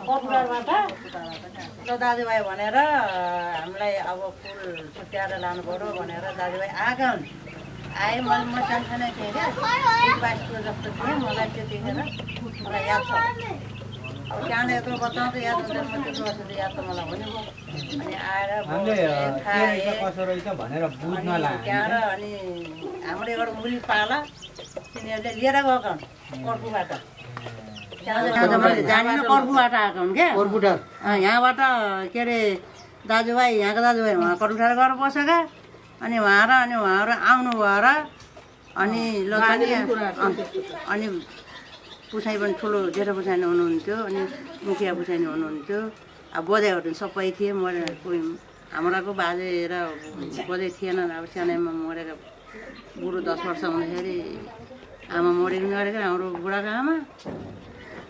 कर्पुबाट ल दाजुभाइ भनेर हामीलाई अब फुल छुट्याएर लानु पर्यो भनेर दाजुभाइ आएका हुन् आएँ म सानसानै थिएँ क्या 22 जस्तो थिएँ मलाई त्यतिखेर मलाई याद छ अब त्यहाँ यत्रो बच्चा त याद हुन्छ म त्यो वर्ष याद त मलाई भनेको अनि आएर त्यहाँ अनि हाम्रो एउटा मुली पाला तिनीहरूले लिएर गएको कर्पुबाट जानेन कर्पुबाट आएको हुन् क्या यहाँबाट के अरे दाजुभाइ यहाँको दाजुभाइ उहाँ कर्पुठार गएर बसेका अनि उहाँहरू आउनुभयो र अनि अनि पुसाइ पनि ठुलो जेठो पुसाइनी हुनुहुन्थ्यो अनि मुखिया पुसाइनी हुनुहुन्थ्यो अब बोजाइहरू सबै थिए कोही हाम्रोको बाजे र बोजै थिएन अब सानैमा मरेको बुढो 10 वर्ष हुँदाखेरि आमा मरेको गरेको हाम्रो बुढाको आमा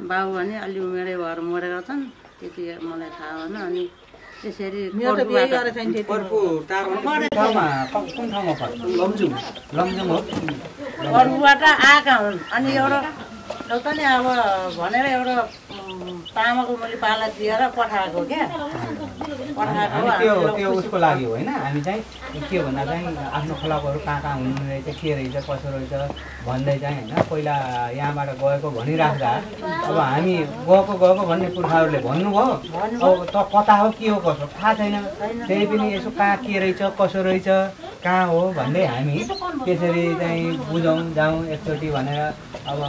बाबु भने अलि उमेरै भएर मरेका छन् त्यति मलाई थाहा भएन अनि त्यसरी कर्पुबाट आएका हुन् अनि एउटा नि अब भनेर एउटा तामाको मुली पाला दिएर पठाएको क्या त्यो उसको लागि होइन हामी चाहिँ के भन्दा चाहिँ आफ्नो खोलाकोहरू कहाँ हुनु रहेछ के रहेछ कसो रहेछ भन्दै चाहिँ होइन पहिला यहाँबाट गएको भनिराख्दा अब हामी गएको भन्ने पुर्खाहरूले भन्नुभयो अब त कता हो के हो कसो थाहा छैन त्यही पनि यसो कहाँ के रहेछ कसो रहेछ कहाँ हो भन्दै हामी त्यसरी चाहिँ बुझौँ जाउँ एकचोटि भनेर अब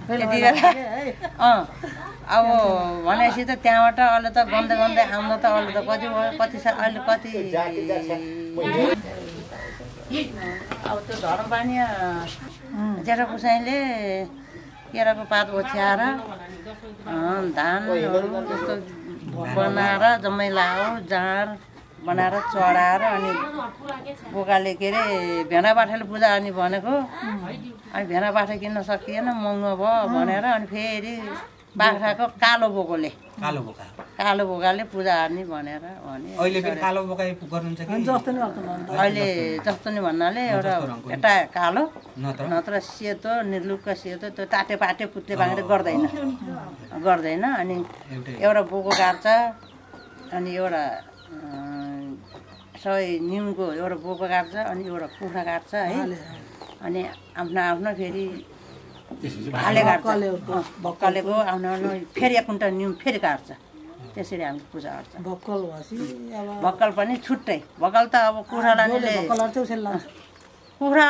त्यति बेला अब भनेपछि त त्यहाँबाट अहिले त गन्दै आउँदा त अहिले त कति अहिले कति अब त्यो धरमपानी जेठा पुसाइले केराको पात ओछ्याएर धानहरू त्यस्तो बनाएर जम्मै लायो जाँड बनाएर चढाएर अनि बोकाले के अरे भेना बाठाले पूजा अनि भनेको अनि भेना बाठा किन्न सकिएन महँगो भयो भनेर अनि फेरि बाख्राको कालो बोकाले पूजा हार्ने भनेर भने अहिले जस्तो नि भन्नाले एउटा कालो नत्र सेतो निर्लुक्क सेतो त्यो टाटे पाटे पुत्ले बाङ्रे गर्दैन अनि एउटा बोको काट्छ अनि एउटा सबै न्युनको एउटा बोको काट्छ अनि एउटा कुखुरा काट्छ है अनि आफ्नो फेरि भाले काट्छ भक्कलेको आफ्नो फेरि एक कुन्टल न्यु फेरि काट्छ त्यसरी हामीले पूजा गर्छ भक्कल पनि छुट्टै भक्कल त अब कुखुरा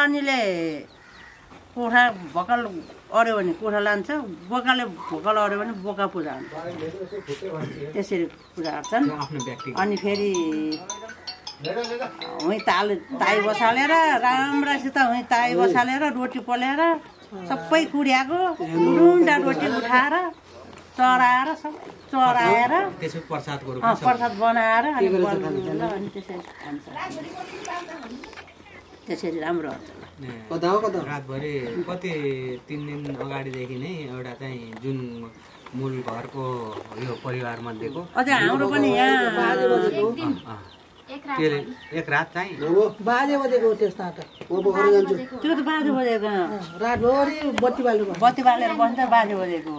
अनिले कुखुरा भक्कल अऱ्यो भने कुखुरा लान्छ बोकाले भक्कल अऱ्यो भने बोका पूजा हुन्छ त्यसरी पूजा गर्छन् अनि फेरि हुँ ताई बसालेर राम्रोसित हुँ ताई बसालेर रोटी पोलेर सबै कुडियाको डुन्डा रोटी उठाएर चढाएर प्रसाद बनाएर अनि त्यसरी खान्छ त्यसरी राम्रो हुन्छ रातभरि कति 3 दिन अगाडिदेखि नै एउटा चाहिँ जुन मूल घरको यो परिवार मध्येको अझै हाम्रो पनि यहाँ एक रात चाहिँ बाजे बजेको त्यस्तो त्यो त बाजे बजेको रातभरि बत्ती बालेर बस्छ बाजे बजेको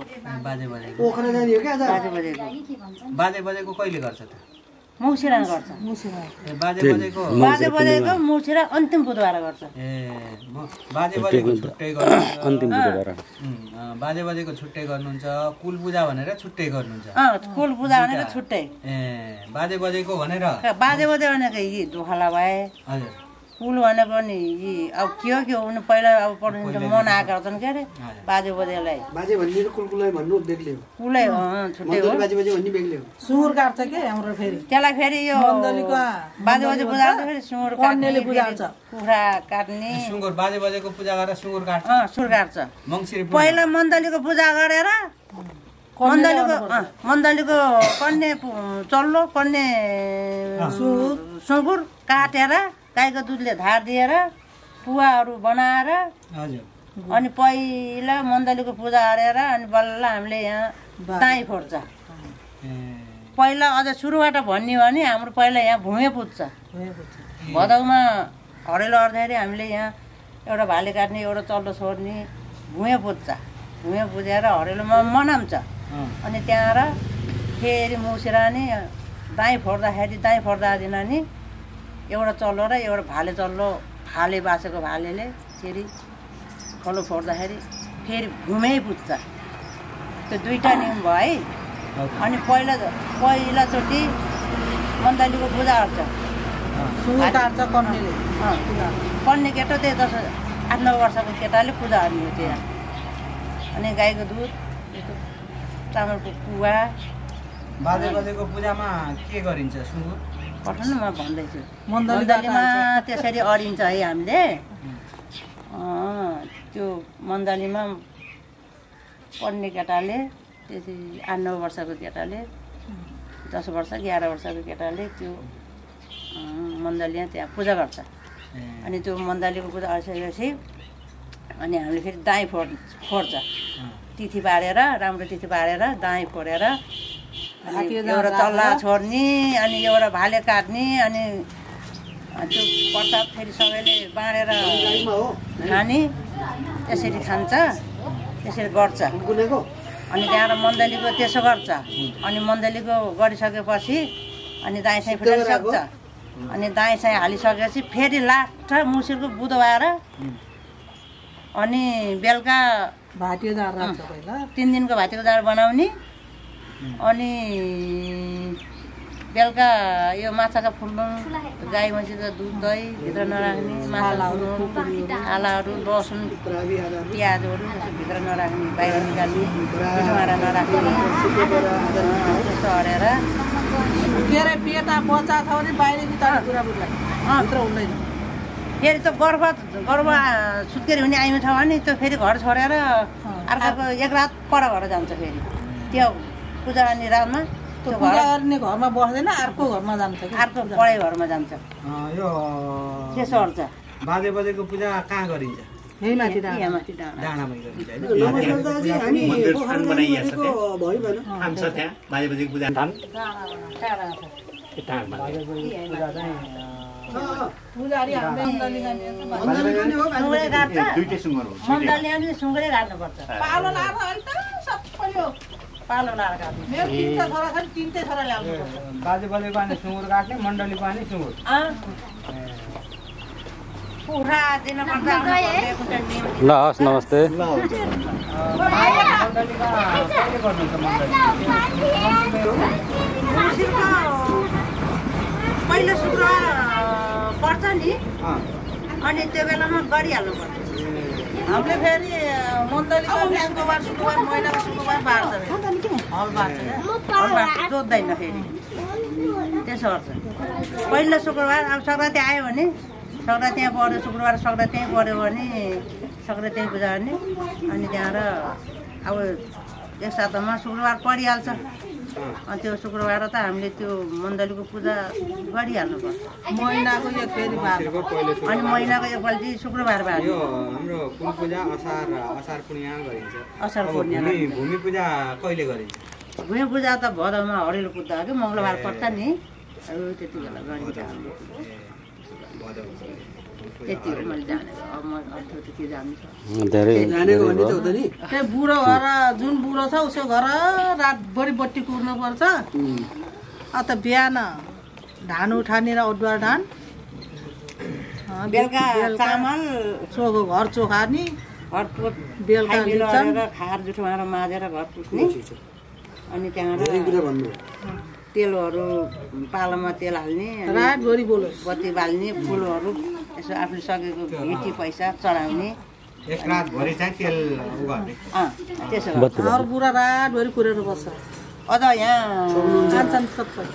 बाजे बजेको कहिले गर्छ त मौसिरा गर्छ बाजे बजेको मौसिरा अन्तिम बुधबार गर्छ बाजे बजेको छुट्टै गर्नुहुन्छ अन्तिम बुधबार बाजे बजेको छुट्टै गर्नुहुन्छ कुल पूजा भनेर छुट्टै गर्नुहुन्छ कुल पूजा भनेर छुट्टै बाजे बजेको भनेर बाजे बजे भनेको यी दुखाला भए हजुर कुल भनेको नि यी अब के हो हुनु पहिला अब पढ्नु मन आएको छन् के अरे बाजे बजेलाई बाजे भन्ने कुलकुलाई भन्नु बेग्लै हो कुलै छुट्टै हो बाजे बजे भन्ने बेग्लै हो सुँगुर काट्छ के हाम्रो फेरि त्यसलाई फेरि यो बाजे बजे पूजा गर्छ फेरि सुँगुर काट्नेले पूजा गर्छ कुखुरा काट्ने सुँगुर बाजे बजेको पूजा गरेर सुँगुर काट्छ सुँगुर काट्छ मङ्सिर पहिला मण्डलीको पूजा गरेर मण्डलीको कन्ने चल्लो कन्ने सुँगुर काटेर गाईको दुधले धार दिएर पुवाहरू बनाएर अनि पहिला मण्डलीको पूजा गरेर अनि बल्ल हामीले यहाँ दाई फोड्छ पहिला अझ सुरुबाट भन्ने भने हाम्रो पहिला यहाँ भुइँ पुज्छ भदौमा हरेलो अर्दाखेरि हामीले यहाँ एउटा भाले काट्ने एउटा चल्लो छोड्ने भुइँ पुज्छ भुइँ पुजेर हरेलोमा मनाउँछ अनि त्यहाँ फेरि मुसेर नि दाई फोड्दा दिन नि एउटा चल्लो र एउटा भाले चल्लो भाले बाँचेको भालेले फेरि खलो फोड्दाखेरि फेरि घुमै पुज्छ त्यो दुईवटा नियम भयो है अनि पहिलाचोटि मण्डलीको पूजा गर्छ कन्ने केटो त्यही 8-9 वर्षको केटाले पूजा गर्ने हो त्यहाँ अनि गाईको दुध चामलको पुवा बाजे बजेको पूजामा के गरिन्छ सुँगुर पठाउनु म भन्दैछु मण्डलीमा त्यसरी अरिन्छ है हामीले त्यो मण्डलीमा पढ्ने केटाले त्यसरी 8-9 वर्षको केटाले 10 वर्ष 11 वर्षको केटाले त्यो मण्डलीमा त्यहाँ पूजा गर्छ अनि त्यो मण्डलीको पूजा गरिसकेपछि अनि हामीले फेरि दाई फोड्छ तिथि पारेर राम्रो तिथि पारेर दाई फोडेर एउटा चल्ला छोड्ने अनि एउटा भाले काट्ने अनि त्यो प्रसाद फेरि सबैले बाँडेर खाने त्यसरी खान्छ त्यसरी गर्छ अनि त्यहाँबाट मण्डलीको त्यसो गर्छ अनि मण्डलीको गरिसकेपछि अनि दाइँ साई फुटाइसक्छ अनि दाइँ साई हालिसकेपछि फेरि लास्ट मुसिरको बुधबार अनि बेलुका भाटियो जाँड राख्छ पहिला 3 दिनको भाटीको जाँड बनाउने अनि बेलुका यो माछाका फुल्नु गाई मसीको दुध दही भित्र नराख्ने माछा आलाहरू लसुन प्याजहरू भित्र नराख्ने बाहिर निकाल्ने पिठोमारा नराख्ने त्यस्तो हरेर के अरे पेटा बच्चा छ भने बाहिर निकाल्ने कुरा भित्र हुँदैन फेरि त गर्भ सुत्केरी हुने आइमा छ भने त्यो फेरि घर छोडेर अर्काको एक रात पर घर जान्छ फेरि त्यो पूजा गर्ने रातमा त्यो पूजा गर्ने घरमा बस्दैन अर्को घरमा जान्छ अर्को पढाइ घरमा जान्छ यो त्यसो गर्छ बाजे बजेको पूजा कहाँ गरिन्छ यही माथि डाँडामै गरिन्छ पुजारी मण्डली सुँगुरै गाड्नुपर्छ पालो लाएर अहिले त सबैले पालो लाएर काट्नु मेरो 3 छोरा छ 3 छोरा ल्याउनु पर्छ बाजे बजेको अनि सुँगुर काट्ने मण्डलीको अनि सुँगुर पुरा दिन ल हस् नमस्ते पहिलो शुक्रबार पर्छ नि अनि त्यो बेलामा गरिहाल्नुपर्छ हामीले फेरि मण्डलीको शुक्रबार महिनाको शुक्रबार बार्छ हल बार्छ जोत्दैन फेरि त्यसो गर्छ पहिलो शुक्रबार अब सङ्क्रान्ति आयो भने सङ्क्रान्ति त्यहाँ पऱ्यो शुक्रबार सङ्क्रान्ति त्यहीँ पऱ्यो भने सङ्क्रान्ति त्यहीँ पूजा गर्ने अनि त्यहाँबाट अब एक सातामा शुक्रबार परिहाल्छ अनि त्यो शुक्रबार त हामीले त्यो मण्डलीको पूजा गरिहाल्नुपर्छ महिनाको एक फेरि अनि महिनाको एकपल्टि शुक्रबार बार यो हाम्रो कुल पूजा असार पूर्णिमा गरिन्छ असार पूर्णिमा भूमि पूजा कहिले गरिन्छ भूमि पूजा त भदौमा हरेलो पुग्दा हो कि मङ्गलबार पर्छ नि त्यति बेला गरिन्छ त्यति हो मैले जानेको अब म अर्थो त के जानेको भन्ने त हुँदैन नि त्यो बुढो घर जुन बुढो छ उसको घर रातभरि बत्ती कुर्नुपर्छ त बिहान धान उठाने र अदुवा धान बेलुका चामल घर चोखार्ने बेलुका खार जुठोमा माझेर घर पुस्ने अनि त्यहाँबाट तेलहरू पालोमा तेल हाल्ने रातभरि बत्ती बाल्ने फुलहरू यसो आफूले सकेको भेटी पैसा चढाउने एक रातभरि चाहिँ तेल उगाउने त्यसो बुढा रातभरि कुरेर बस्छ अझ यहाँ खान्छन् सबै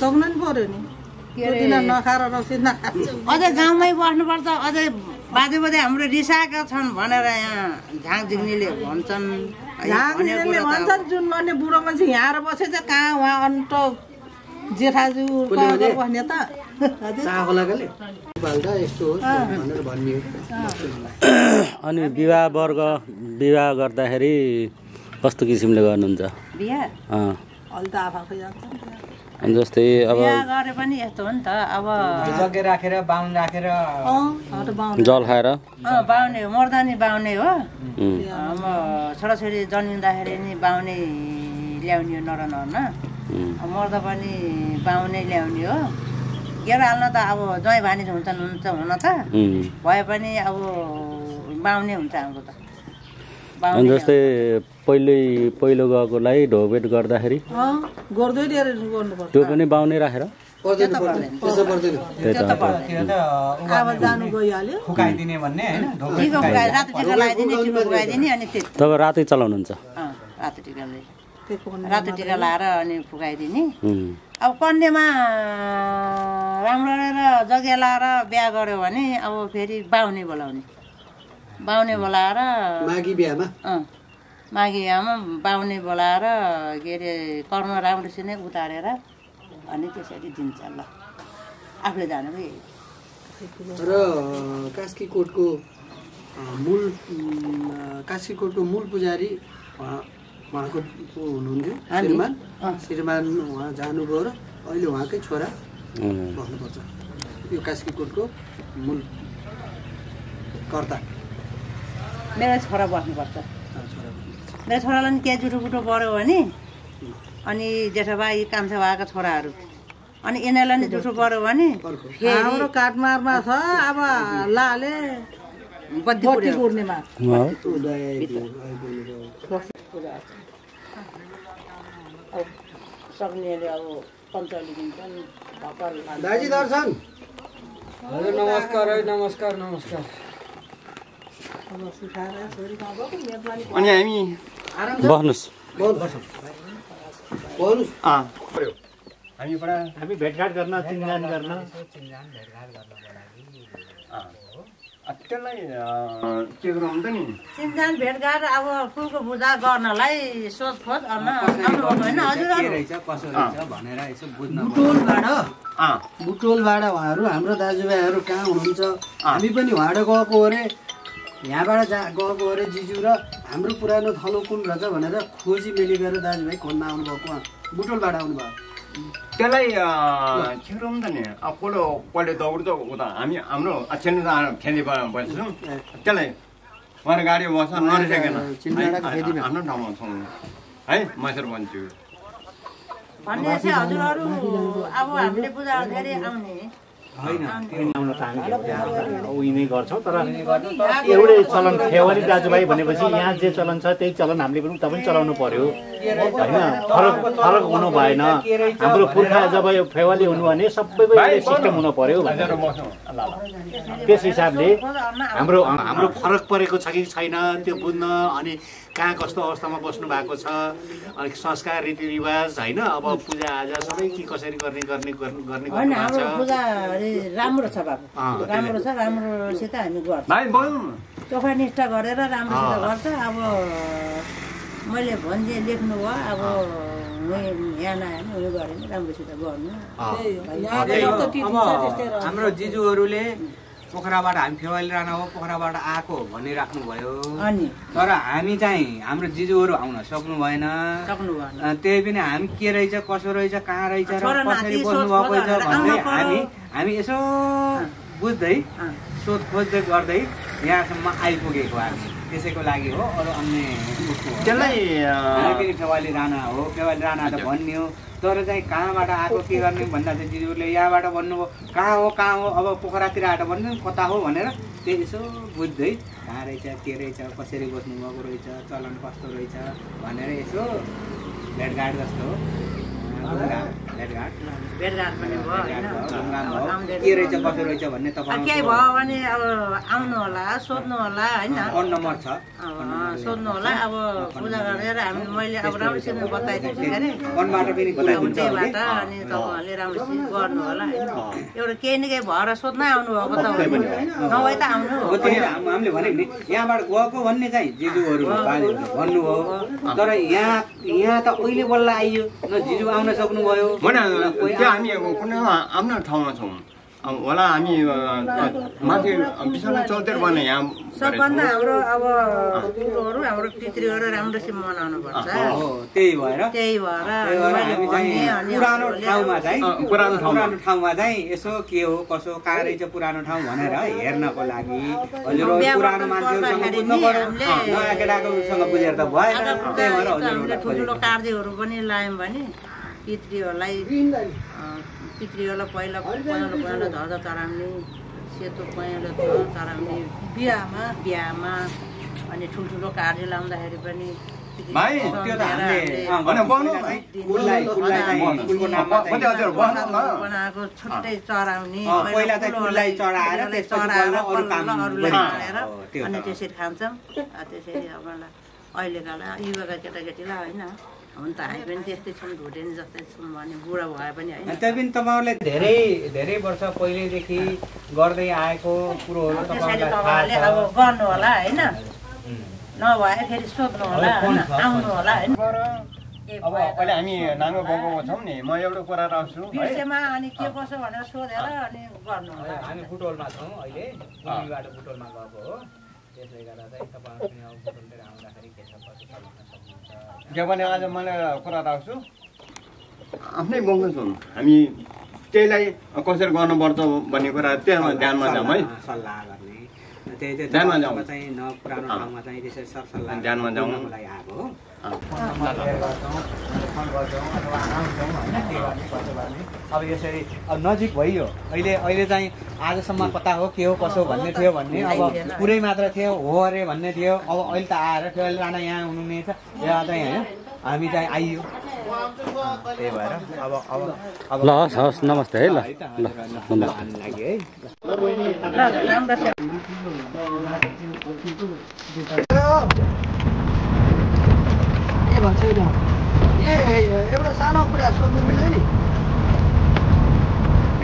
सक्नु नि पऱ्यो नि नखाएर अझै गाउँमै बस्नुपर्छ अझै बाजे बाजे हाम्रो रिसाएका छन् भनेर यहाँ झाङ झिग्नीले भन्छन् भन्छन् जुन भन्ने बुढो मान्छे यहाँ आएर बसे चाहिँ कहाँ उहाँ अन्त जेठाजु बस्ने त अनि विवाह गर्दाखेरि कस्तो किसिमले गर्नुहुन्छ अनि जस्तै अब गरे पनि यस्तो हो नि त अब जग्गा राखेर बाहुन राखेर जल खाएर बाहुने मर्दानी बाहुने हो अब छोराछोरी जन्मिँदाखेरि नि बाहुने ल्याउने हो नर नर्न मर्दा पनि बाहुने ल्याउने हो गेर हाल्न त अब ज्वाइँ भानी हुन्छ हुन त भए पनि अब बाहुने हुन्छ हाम्रो त अनि जस्तै पहिलो गएकोलाई ढोभेट गर्दाखेरि त्यो पनि बाहुनै राखेर फुकाइदिने भन्ने तब रातै चलाउनुहुन्छ रातो टिका लाएर अनि फुकाइदिने अब कन्यामा राम्रो जग्गा लाएर बिहा गर्यो भने अब फेरि बाहुने बोलाएर माघी बिहामा बाहुने बोलाएर के अरे कर्म राम्रोसित नै उतारेर अनि त्यसरी दिन्छ ल आफूले जानेको यही र कास्कीकोटको मूल पुजारी उहाँको हुनुहुन्थ्यो श्रीमान उहाँ जानुभयो र अहिले उहाँकै छोरा बस्नुपर्छ यो कास्कीकोटको मूल कर्ता मेरो छोरा बस्नुपर्छ मेरो छोरालाई नि के जुटो पऱ्यो भने अनि जेठा भाइ कान्छा भाइका छोराहरू अनि यिनीहरूलाई नि जुठो पऱ्यो भने हाम्रो काठमाडौँमा छ अब लाले बत्ती पूर्णिमा सक्नेले अब पञ्चाली दिन्छन् दाइजी दर्शन हजुर नमस्कार है नमस्कार नमस्कार अनि हामी बस्नुहोस् हामी भेटघाट गर्न चिन्जान गर्न त्यसलाई के गरौँ त नि चिन्जान भेटघाट अब फुलको पूजा गर्नलाई सोधखोज गर्न आउनुभएको होइन बुटोलबाट उहाँहरू हाम्रो दाजुभाइहरू कहाँ हुनुहुन्छ हामी पनि उहाँबाट गएको अरे यहाँबाट गएको अरे जिजु र हाम्रो पुरानो थलो कुन रहेछ भनेर खोजी मेली गरेर दाजुभाइ खोज्न आउनुभएको बुटोलबाट आउनुभयो त्यसलाई छिटौँ त नि अब पहिले दौड त उता हाम्रो अचेन खेली बस्छौँ त्यसलाई उहाँले गाडी बस्छ नरिसकेन आफ्नो ठाउँमा छौँ है मसेर भन्छु भन्ने चाहिँ हजुरहरू अब हामीले पूजा गर्दाखेरि आउने आउन त हामी उही नै गर्छौँ तर एउटै चलन फेवाली दाजुभाइ भनेपछि यहाँ जे चलन छ त्यही चलन हामीले पनि उता पनि चलाउनु पर्यो होइन फरक हुनु भएन हाम्रो पुर्खा जब यो फेवाली हुनु भने सबैको एउटै सिस्टम हुनु पर्यो त्यस हिसाबले हाम्रो फरक परेको छ कि छैन त्यो बुझ्न अनि कहाँ कस्तो अवस्थामा बस्नु भएको छ अनि संस्कार रीतिरिवाज होइन अब पूजाआजा सबै के कसरी गर्ने राम्रो छ बाबु राम्रो छ राम्रोसित हामी गर्छौँ चोखा निष्ठा गरेर राम्रोसित गर्छ अब मैले भन्जे लेख्नु भयो अब यहाँ नआएन उयो गरेँ नि राम्रोसित गर्नु हाम्रो जिजुहरूले पोखराबाट हामी फेवाली राना हो पोखराबाट आएको भनिराख्नुभयो तर हामी चाहिँ हाम्रो जिजुहरू आउन सक्नु भएन त्यही पनि हामी के रहेछ कसो रहेछ कहाँ रहेछ र कसरी बस्नु भएको छ भन्दै हामी यसो बुझ्दै सोध खोज्दै गर्दै यहाँसम्म आइपुगेको हामी त्यसैको लागि हो अरू अन्य त्यसलाई पनि फेवाली राना हो फेवाली राना त भनियो तर चाहिँ कहाँबाट आएको के गर्ने भन्दा चाहिँ जिजुहरूले यहाँबाट भन्नुभयो कहाँ हो अब पोखरातिर आएर भन्नु कता हो भनेर त्यही यसो बुझ्दै कहाँ रहेछ के रहेछ कसरी बस्नु भएको रहेछ चलन कस्तो रहेछ भनेर यसो भेटघाट जस्तो भेटघाट पनि भयो के रहेछ कसो रहेछ भन्ने तपाईँ केही भयो भने अब आउनु होला सोध्नु होला होइन फोन नम्बर छ सोध्नु होला अब पूजा गरेर हामी मैले अब राम्रोसित बताइदिन्छु अरे फोनबाट पनि बताइदिन्छ त्यहीबाट अनि तपाईँहरूले राम्रोसित गर्नु होला होइन एउटा केही न केही भएर सोध्नै आउनुभएको त नभए त आउनु हामीले भनेको नि यहाँबाट गएको भन्ने चाहिँ जिजुहरू भन्नुभयो तर यहाँ त अहिले बल्ल आइयो न जिजु आउन सक्नुभयो त्यो हामी कुनै आफ्नो ठाउँमा छौँ होला हामी माथि विश्वनाथ चौधरी भने यहाँ सबभन्दा हाम्रो अब ठुलोहरू हाम्रो पितृहरू राम्रोसित मनाउनु पर्छ त्यही भएर पुरानो ठाउँमा चाहिँ यसो के हो कसो कहाँ रहेछ पुरानो ठाउँ भनेर हेर्नको लागि हजुर पुरानो मान्छेहरूसँग बुझ्नु पर्यो नयाँ केटाकोसँग बुझेर त भएन त्यही भएर हजुरहरूले ठुलो कार्यहरू पनि लायौँ भने पितृहरूलाई पहिला धर्दा चढाउने सेतो पहेँलो चढाउने बिहामा अनि ठुल्ठुलो कार्य लाउँदाखेरि पनि बनाएको छुट्टै चढाउने अनि त्यसरी खान्छौँ त्यसरी अब अहिलेका युवाका केटाकेटीलाई होइन हुन त हामी पनि त्यस्तै छौँ ढुटेनी जस्तै छौँ भने बुढा भए पनि होइन त्यही पनि तपाईँहरूले धेरै वर्ष पहिल्यैदेखि गर्दै आएको कुरोहरू तपाईँहरूले अब गर्नु होला होइन नभए फेरि सोध्नु होला आउनु होला होइन अब अहिले हामी नाङ्गो गाउँको छौँ नि म एउटा कुरा राख्छु विषयमा अनि के कसो भनेर सोधेर अनि गर्नु होला हामी बुटोलमा छौँ अहिले गुल्मीबाट बुटोलमा गएको हो त्यसले गर्दा चाहिँ तपाईँहरू पनि अब बुटोलतिर आउँदाखेरि के छ कसो चलाउन सक्नुहुन्छ के भने आज मैले कुरा राख्छु आफ्नै गाउँको छौँ हामी त्यहीलाई कसरी गर्नुपर्छ भन्ने कुरा त्यहाँ ध्यानमा जाउँ है सल्लाह गर्ने त्यही चाहिँ चाहिँ न पुरानो ठाउँमा चाहिँ त्यसरी सरसल्लाह ध्यानमा जाउँ लागि आएको हो अब यसरी अब नजिक भइयो अहिले चाहिँ आजसम्म कता हो के हो कसो भन्ने थियो भन्ने अब पुरै मात्र थियो हो अरे भन्ने थियो अब अहिले त आएर फेरि राणा यहाँ हुनुहुने छ यहाँ चाहिँ होइन हामी चाहिँ आइयो त्यही भएर अब ल हस् नमस्ते है ल नमस्ते है के भन्छ एउटा सानो कुरा सोध्नु मिल्यो नि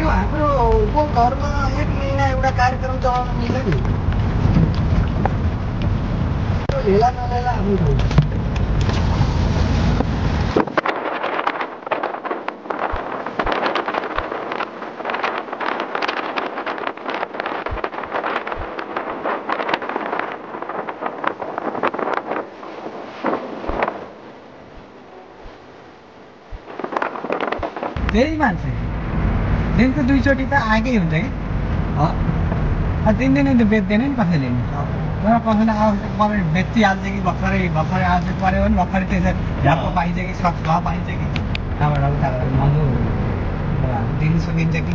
यो हाम्रो घरमा 1 महिना एउटा कार्यक्रम चलाउन मिल्छ नि हेला नलेला हाम्रो धेरै मान्छे दिनको 2 चोटि त आएकै हुन्छ कि तिन दिन त बेच्दैन नि कसैले तर कसैले अब बेचिहाल्छ कि भर्खरै आज पऱ्यो भने भर्खरै त्यसरी झ्याप्पो पाइन्छ कि सक्छ पाइन्छ कि त्यहाँबाट उता महँगो दिन सकिन्छ कि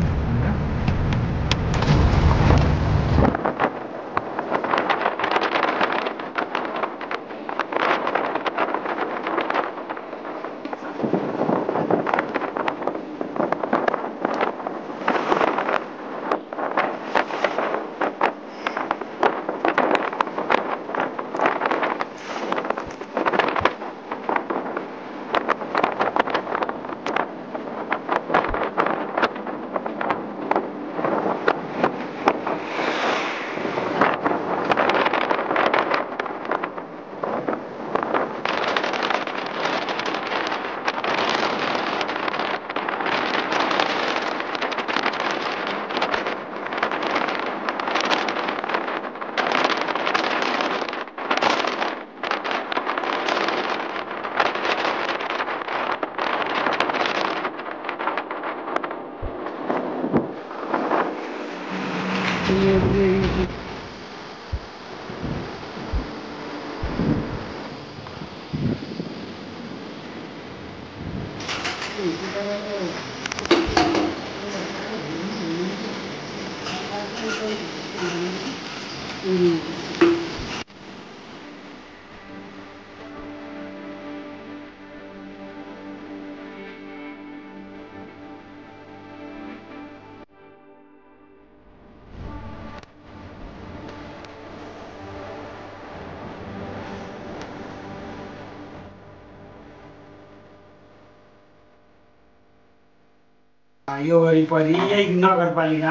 यो वरिपरि यही नगरपालिका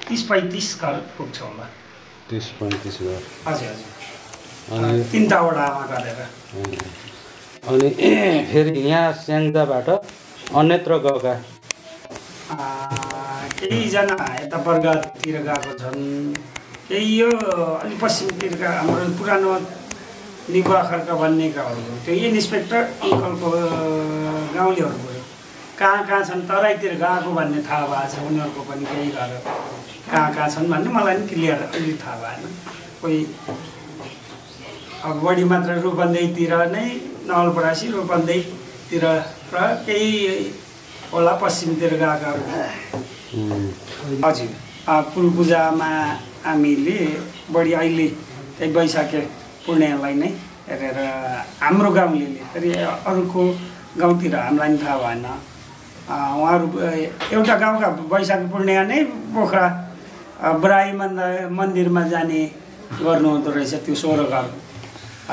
30-35 घर पुग्छ होला 30-35 घर हजुर हजुर अनि 3टा वडामा गरेर अनि फेरि यहाँ स्याङ्जाबाट अन्यत्र गएका केहीजना यता बर्गातिर गएको छन् केही यो अलि पश्चिमतिरका हाम्रो पुरानो निगुवा खर्क भन्नेकाहरू त्यो इन्सपेक्टर अङ्कलको गाउँलेहरू कहाँ छन् तराईतिर गएको भन्ने थाहा भएको छ उनीहरूको पनि केही घर कहाँ छन् भन्ने मलाई पनि क्लियर अलि थाहा भएन कोही अब बढी मात्र रूपन्देहीतिर नै नवलपरासी रूपन्देहीतिर र केही होला पश्चिमतिर गएकाहरू हजुर कुल पूजामा हामीले बढी अहिले त्यही वैशाखे पूर्णिमालाई नै हेरेर हाम्रो गाउँले फेरि अरूको गाउँतिर हामीलाई पनि थाहा भएन उहाँहरू एउटा गाउँका वैशाख पूर्णिमा नै पोखरा बराई मन्दिरमा जाने गर्नुहुँदो रहेछ त्यो 16 घर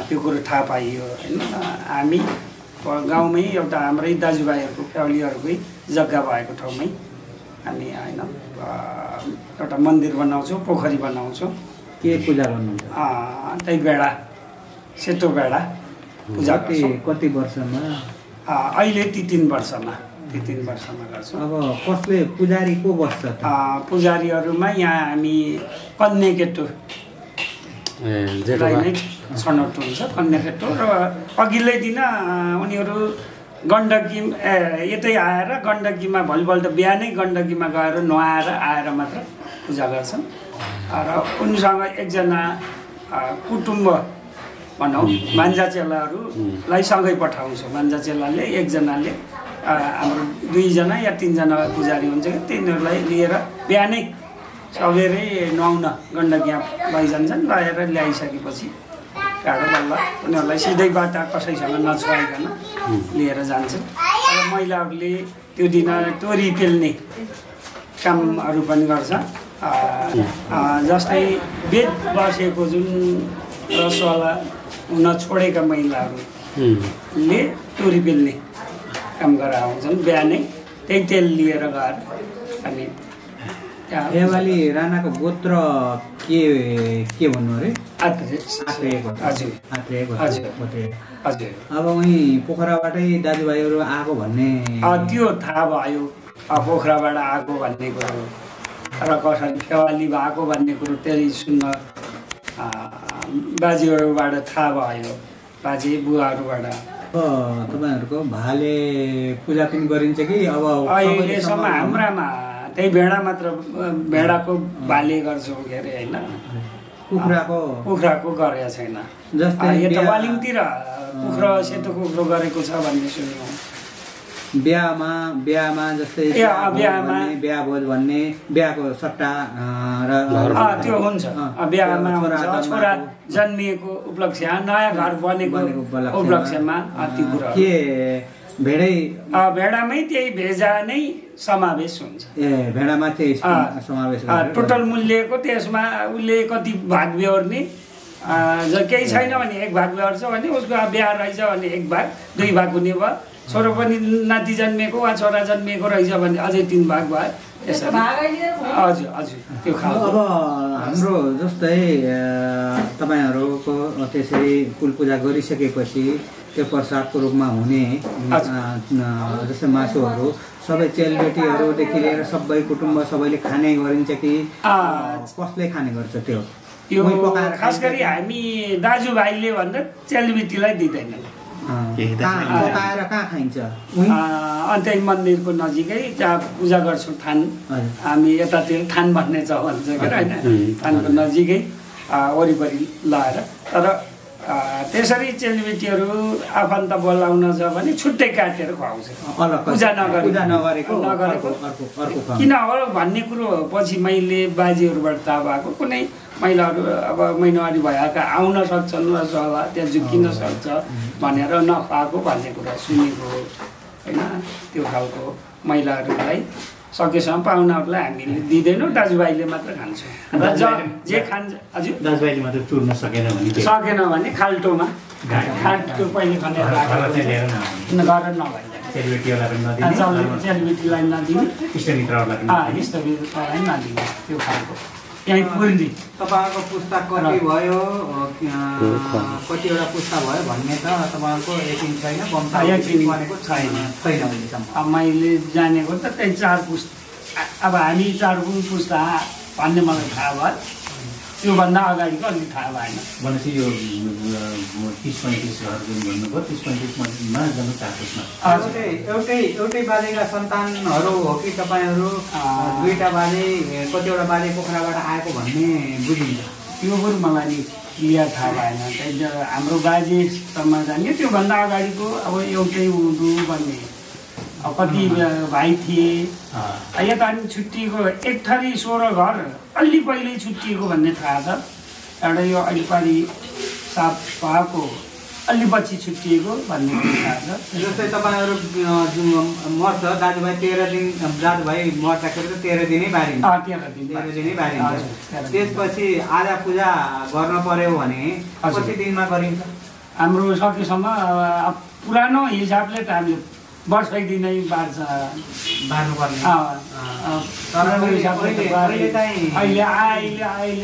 त्यो कुरो थाहा पाइयो होइन हामी गाउँमै एउटा हाम्रै दाजुभाइहरूको फ्यामिलीहरूकै जग्गा भएको ठाउँमै हामी होइन एउटा मन्दिर बनाउँछौँ पोखरी बनाउँछौँ के पूजा गर्नुहुन्छ त्यही बेडा सेतो बेडा पूजा कति वर्षमा अहिले ती 3 वर्षमा गर्छौँ अब कसले पुजारी को बस्छ पुजारीहरूमा यहाँ हामी कन्या केटु नै छनौट हुन्छ कन्या केटु र अघिल्लै दिन उनीहरू गण्डकी यतै आएर गण्डकीमा भोलिपल्ट बिहानै गण्डकीमा गएर नुहाएर आएर मात्र पूजा गर्छन् र उनीसँग एकजना कुटुम्ब भनौँ मान्छा चेलाहरूलाई सँगै पठाउँछौँ। मान्छा चेलाले एकजनाले हाम्रो 2 जना या 3 जना पुजारी हुन्छ कि तिनीहरूलाई लिएर बिहानै सबेरै नुहाउन गण्डकी लैजान्छन्। लगेर ल्याइसकेपछि काँडो बल्ल उनीहरूलाई सिधै बाटा कसैसँग नछुवाइकन लिएर जान्छन्। र महिलाहरूले त्यो दिन तोरी पेल्ने कामहरू पनि गर्छ। जस्तै बेद बसेको जुन रसवाला हुन छोडेका महिलाहरूले तोरी पेल्ने काम गरेर आउँछन्। बिहानै त्यही तेल लिएर गएर हामी फेवाली राणाको गोत्र के भन्नु अरे? आत्रे। हजुर हजुर। अब उही पोखराबाटै दाजुभाइहरू आएको भन्ने त्यो थाहा भयो। पोखराबाट आएको भन्ने कुरो र कसरी फेवाली भएको भन्ने कुरो त्यही सुन्न बाजेहरूबाट थाहा भयो, बाजे बुवाहरूबाट। तपाईँहरूको भाले पूजा पनि गरिन्छ कि? अब अहिलेसम्म हाम्रामा त्यही भेडा मात्र, भेडाको भाले गर्छौँ के अरे होइन, कुखुराको गरेको छैन। जस्तै यता वालिङतिर कुखुरा सेतो कुखुरो गरेको छ भन्ने सुन्यौँ। बिहामा जस्तै बिहा भोज भन्ने बिहाको सट्टा र त्यो हुन्छ। बिहामा छोरा जन्मिएको उपलक्ष्य, नयाँ घर बनेको उपलक्ष्यमा त्यो कुरा के भेडामै त्यही भेजा नै समावेश हुन्छ। भेडामा त्यही समावेश टोटल मूल्यको त्यसमा उसले कति भाग बेहोर्ने, केही छैन भने 1 भाग बेहोर्छ भने उसको बिहा रहेछ भने 1 भाग 2 भाग हुने भयो। छोरो पनि नाति जन्मेको वा छोरा जन्मेको रहेछ भने अझै 3 भाग भयो। हजुर हजुर त्यो खालको। अब हाम्रो जस्तै तपाईँहरूको त्यसरी कुल पूजा गरिसकेपछि त्यो प्रसादको रूपमा हुने जस्तै मासुहरू सबै चेलीबेटीहरूदेखि लिएर सबै कुटुम्ब सबैले खाने गरिन्छ कि कसले खाने गर्छ? त्यो खास गरी हामी दाजुभाइले भन्दा चेलीबेटीलाई दिँदैन। पकाएर कहाँ खाइन्छ? अन्त्य मन्दिरको नजिकै जहाँ पूजा गर्छौँ थान, हामी यतातिर थान भन्ने छ भन्छ के होइन, थानको नजिकै वरिपरि लगाएर। तर त्यसरी चेलीबेटीहरू आफन्त बोलाउन छ भने छुट्टै काटेर खुवाउँछ, पूजा नगरेको। किन हो भन्ने कुरो पछि मैले बाजेहरूबाट थाहा भएको। कुनै महिलाहरू अब महिनावारी भएका आउन सक्छन् रसवाला त्यहाँ झुक्किन सक्छ भनेर नखुवाएको भन्ने कुरा सुनेको होइन। त्यो खालको महिलाहरूलाई सकेसम्म पाहुनाहरूलाई हामीले दिँदैनौँ, दाजुभाइले मात्र खान्छौँ। र जे खान्छ हजुर दाजुभाइले मात्र चुर्न सकेन भने खाल्टोमा खाल्टो पहिले खनेर गरेर चेलीबेटीलाई नदिने, इष्टमित्रलाई नदिने त्यो खालको यहीँ पुर्ने। तपाईँहरूको पुस्ता कति भयो, कतिवटा पुस्ता भयो भन्ने त तपाईँहरूको यकिन छैन? भनेको छैन अहिलेसम्म। मैले जानेको त त्यही 4 पुस्ता। अब हामी 4 पुस्ता भन्ने मलाई थाहा भयो, त्योभन्दा अगाडिको अलिक थाहा भएन। भनेपछि यो 30-35 घर जुन भन्नुभयो 30-35मा जम्मा 4 पुस्ता। एउटै बाजेका सन्तानहरू हो कि तपाईँहरू? 2टा बाजे, कतिवटा बाजे पोखराबाट आएको भन्ने बुझिन्छ। त्यो पनि मलाई क्लियर थाहा भएन। हाम्रो बाजेसम्म जाने त्योभन्दा अगाडिको अब एउटै हुँदो भन्ने। कति भाइ थिए यता अनि छुट्टिएको 1 थरी 16 घर अलि पहिल्यै छुट्टिएको भन्ने थाहा छ। एउटा यो अहिले पारि साफ भएको अलि पछि छुट्टिएको भन्ने थाहा छ। जस्तै तपाईँहरू मर्छ, दाजुभाइ 13 दिन, दाजुभाइ मर्दाखेरि त 13 दिनै बारिन्छ। 13 दिनै बारिन्छ। त्यसपछि आधा पूजा गर्न पर्यो भने कति दिनमा गरिन्छ? हाम्रो सकेसम्म पुरानो हिसाबले त हामीले वर्षै दिनै बार्नुपर्ने। अहिले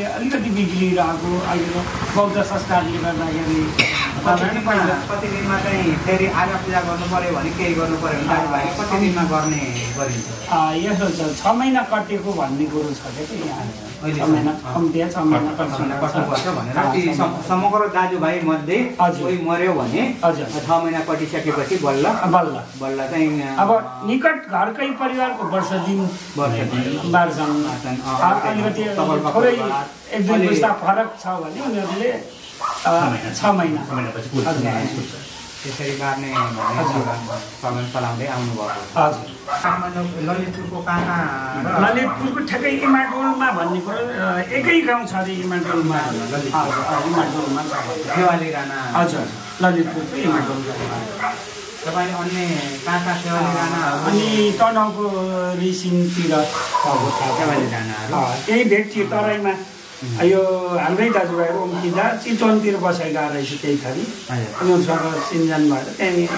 अलिकति बिग्रिरहेको अहिले बौद्ध संस्कारले गर्दाखेरि कति दिनमा चाहिँ फेरि आजा पूजा गर्नु पर्यो भने केही गर्नु पर्यो भने दाजुभाइले कति दिनमा गर्ने गरिन्छ? यसो छ 6 महिना कटेको भन्ने कुरो छ कि यहाँ 6 महिना कम्ती 6 महिना कट्नुपर्छ भनेर ती समग्र दाजुभाइ मध्ये कोही मर्यो भने 6 महिना कटिसकेपछि बल्ल चाहिँ अब निकट घरकै परिवारको वर्ष दिन बारसँग अलिकति थोरै 1-2 पुस्ता फरक छ भने उनीहरूले 6 महिना त्यसरी बार्ने चलन चलाउँदै आउनुभएको। हजुर काठमाडौँ ललितपुरको कहाँ ललितपुरको ठ्याक्कै इमाडोलमा भन्ने कुरो एकै गाउँ छ अरे इमाडोलमा इमाडोलमा सेवाली राणा हजुर ललितपुरको इमाडोलमा तपाईँले अन्य कहाँ सेवाली राणा अनि तनहुँको रिसिङतिर सेवाली राणाहरू त्यही भेट्थ्यो तराईमा यो हाम्रै दाजुभाइहरू उम्किँदा चितवनतिर बसेका रहेछ त्यही थरी उनीहरूसँग चिनजान भएर त्यहाँनिर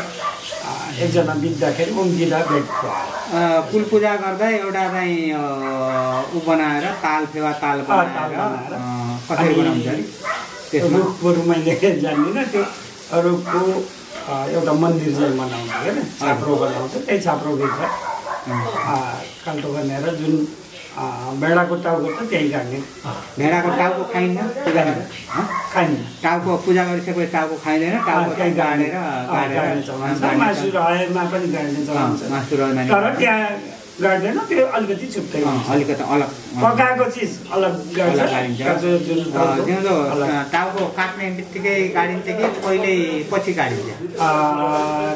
एकजना बित्दाखेरि उम्किँदा भेट कुल पूजा गर्दा एउटा चाहिँ ऊ बनाएर ताल फेवा ताल बनाएर कसरी बनाउँछ अरे त्यसमा रुखहरू मैले जान्दिनँ त्यो रुखको एउटा मन्दिर चाहिँ बनाउँछ होइन छाप्रो बनाउँछ त्यही छाप्रोभित्र काल्टो बनाएर जुन भेडाको टाउको त त्यही गाड्ने भेडाको टाउको खाइन्न खाइन्न टाउको पूजा गरिसकेपछि टाउको खाइँदैन टाउको चाहिँ गाडेर मासु रहेमा पनि गाड्ने चलाउँछ तर त्यहाँ गाड्दैन त्यो अलिकति छुट्टै अलिकति अलग पकाएको चिज अलग गाडिन्छ टाउको काट्ने बित्तिकै गाडिन्छ कि पहिले पछि गाडिन्छ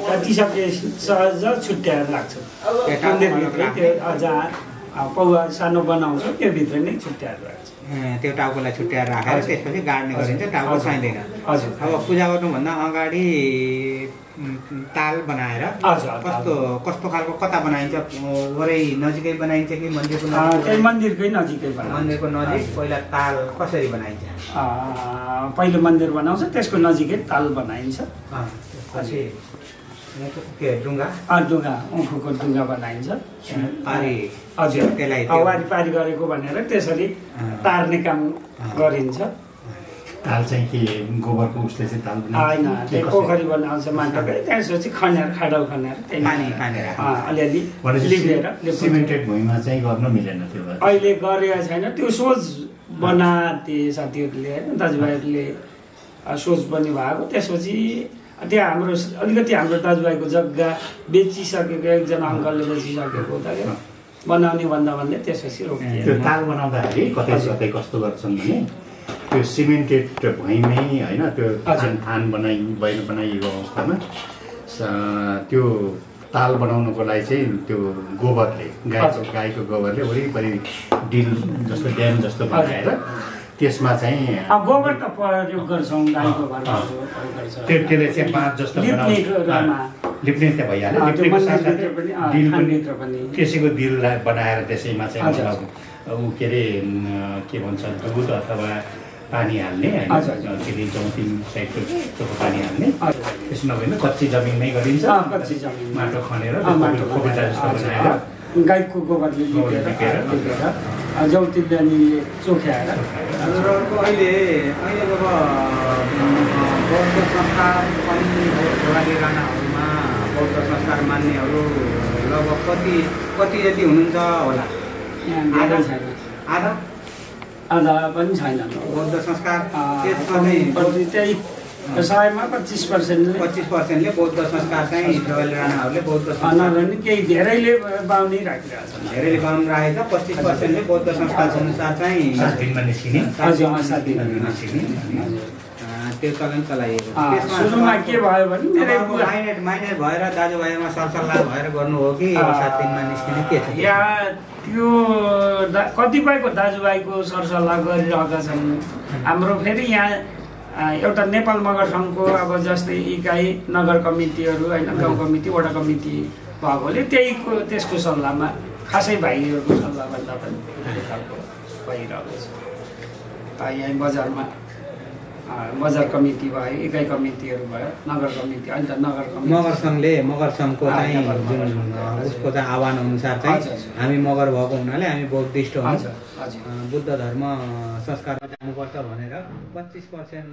काटिसके सहज छुट्याएर लाग्छ जहाँ पौवा सानो बनाउँछ त्यो भित्र नै छुट्याएर राख्छ त्यो टाउकोलाई छुट्याएर राखेर त्यसपछि गाड्ने गरिन्छ टाउको चाहिँदैन। हजुर अब पूजा गर्नुभन्दा अगाडि ताल बनाएर कस्तो खालको कता बनाइन्छ वरै नजिकै बनाइन्छ कि मन्दिरको नजिक मन्दिरकै नजिकै मन्दिरको नजिक पहिला ताल कसरी बनाइन्छ? पहिलो मन्दिर बनाउँछ त्यसको नजिकै ताल बनाइन्छ त्यसपछि ढुङ्गा उँखुको ढुङ्गा बनाइन्छ हजुर त्यसलाई वारिपारी गरेको भनेर त्यसरी तार्ने काम गरिन्छ। ताल चाहिँ के गोबरको उसले चाहिँ ताल होइन त्यो पोखरी बनाउँछ माटोकै त्यसपछि खनेर खाडल खनेर अलिअलि लिपेर सिमेन्टेड भुइँमा चाहिँ गर्न मिलेन त्यो अहिले गरेको छैन त्यो सोच बनाए साथीहरूले होइन दाजुभाइहरूले सोच पनि भएको त्यसपछि त्यहाँ हाम्रो अलिकति हाम्रो दाजुभाइको जग्गा बेचिसकेको एकजना अङ्कलले बेचिसकेको हुँदाखेरि बनाउने भन्दै त्यसपछि रोकियो। त्यो ताल बनाउँदाखेरि कतै कस्तो गर्छन् भने त्यो सिमेन्टेड भुइँमै होइन त्यो थान बनाइएको अवस्थामा त्यो ताल बनाउनको लागि चाहिँ त्यो गोबरले गाईको गोबरले वरिपरि डिल जस्तो ड्याम जस्तो बनाएर त्यसमा चाहिँ गोबर त प्रयोग गर्छौँ गाईको घरमा त्यसले चाहिँ बाँध जस्तो लिप्ने त भइहाल्यो लिप्नेको साथसाथै दिल पनि त्यसैको दिललाई बनाएर त्यसैमा चाहिँ ऊ के अरे के भन्छ दुध अथवा पानी हाल्ने होइन के अरे जौतिन साइडको चोखो पानी हाल्ने त्यसो नभए कच्ची जमिनमै गरिन्छ माटो खनेर कोपिटा जस्तो बनाएर गाईको गोबरले लिपेर जौतिले चोख्याएर अहिले जब बौद्ध संस्कार पनि सेवाली राणाहरूमा बौद्ध संस्कार मान्नेहरू लगभग कति जति हुनुहुन्छ होला? आधा पनि छैन बौद्ध संस्कार त्यही 100मा 25%ले बौद्ध संस्कार चाहिँ सेवाली राणाहरूले बौद्ध संस्कार केही धेरैले बाहुनै राखिरहेछ धेरैले बाहुन राखेको 25%ले बौद्ध संस्कार अनुसार चाहिँ त्यो चलन चलाइएको। सुरुमा के भयो भने माइनर भएर दाजुभाइमा सरसल्लाह भएर गर्नु हो कि 7 दिनमा निस्किने के छ? त्यो कतिपयको दाजुभाइको सरसल्लाह गरिरहेका छन्। हाम्रो फेरि यहाँ एउटा नेपाल मगर सङ्घको अब जस्तै इकाइ नगर कमिटीहरू होइन गाउँ कमिटी वडा कमिटी भएकोले त्यसको सल्लाहमा खासै भाइहरूको सल्लाह भन्दा पनि भइरहेको छ। यहाँ बजारमा बजार कमिटी भयो इकाइ कमिटीहरू भयो नगर कमिटी अहिले त मगर सङ्घको चाहिँ उसको चाहिँ आह्वान अनुसार चाहिँ हामी मगर भएको हुनाले हामी बौद्धिस्ट हौँ बुद्ध धर्म संस्कारमा जानुपर्छ भनेर 25%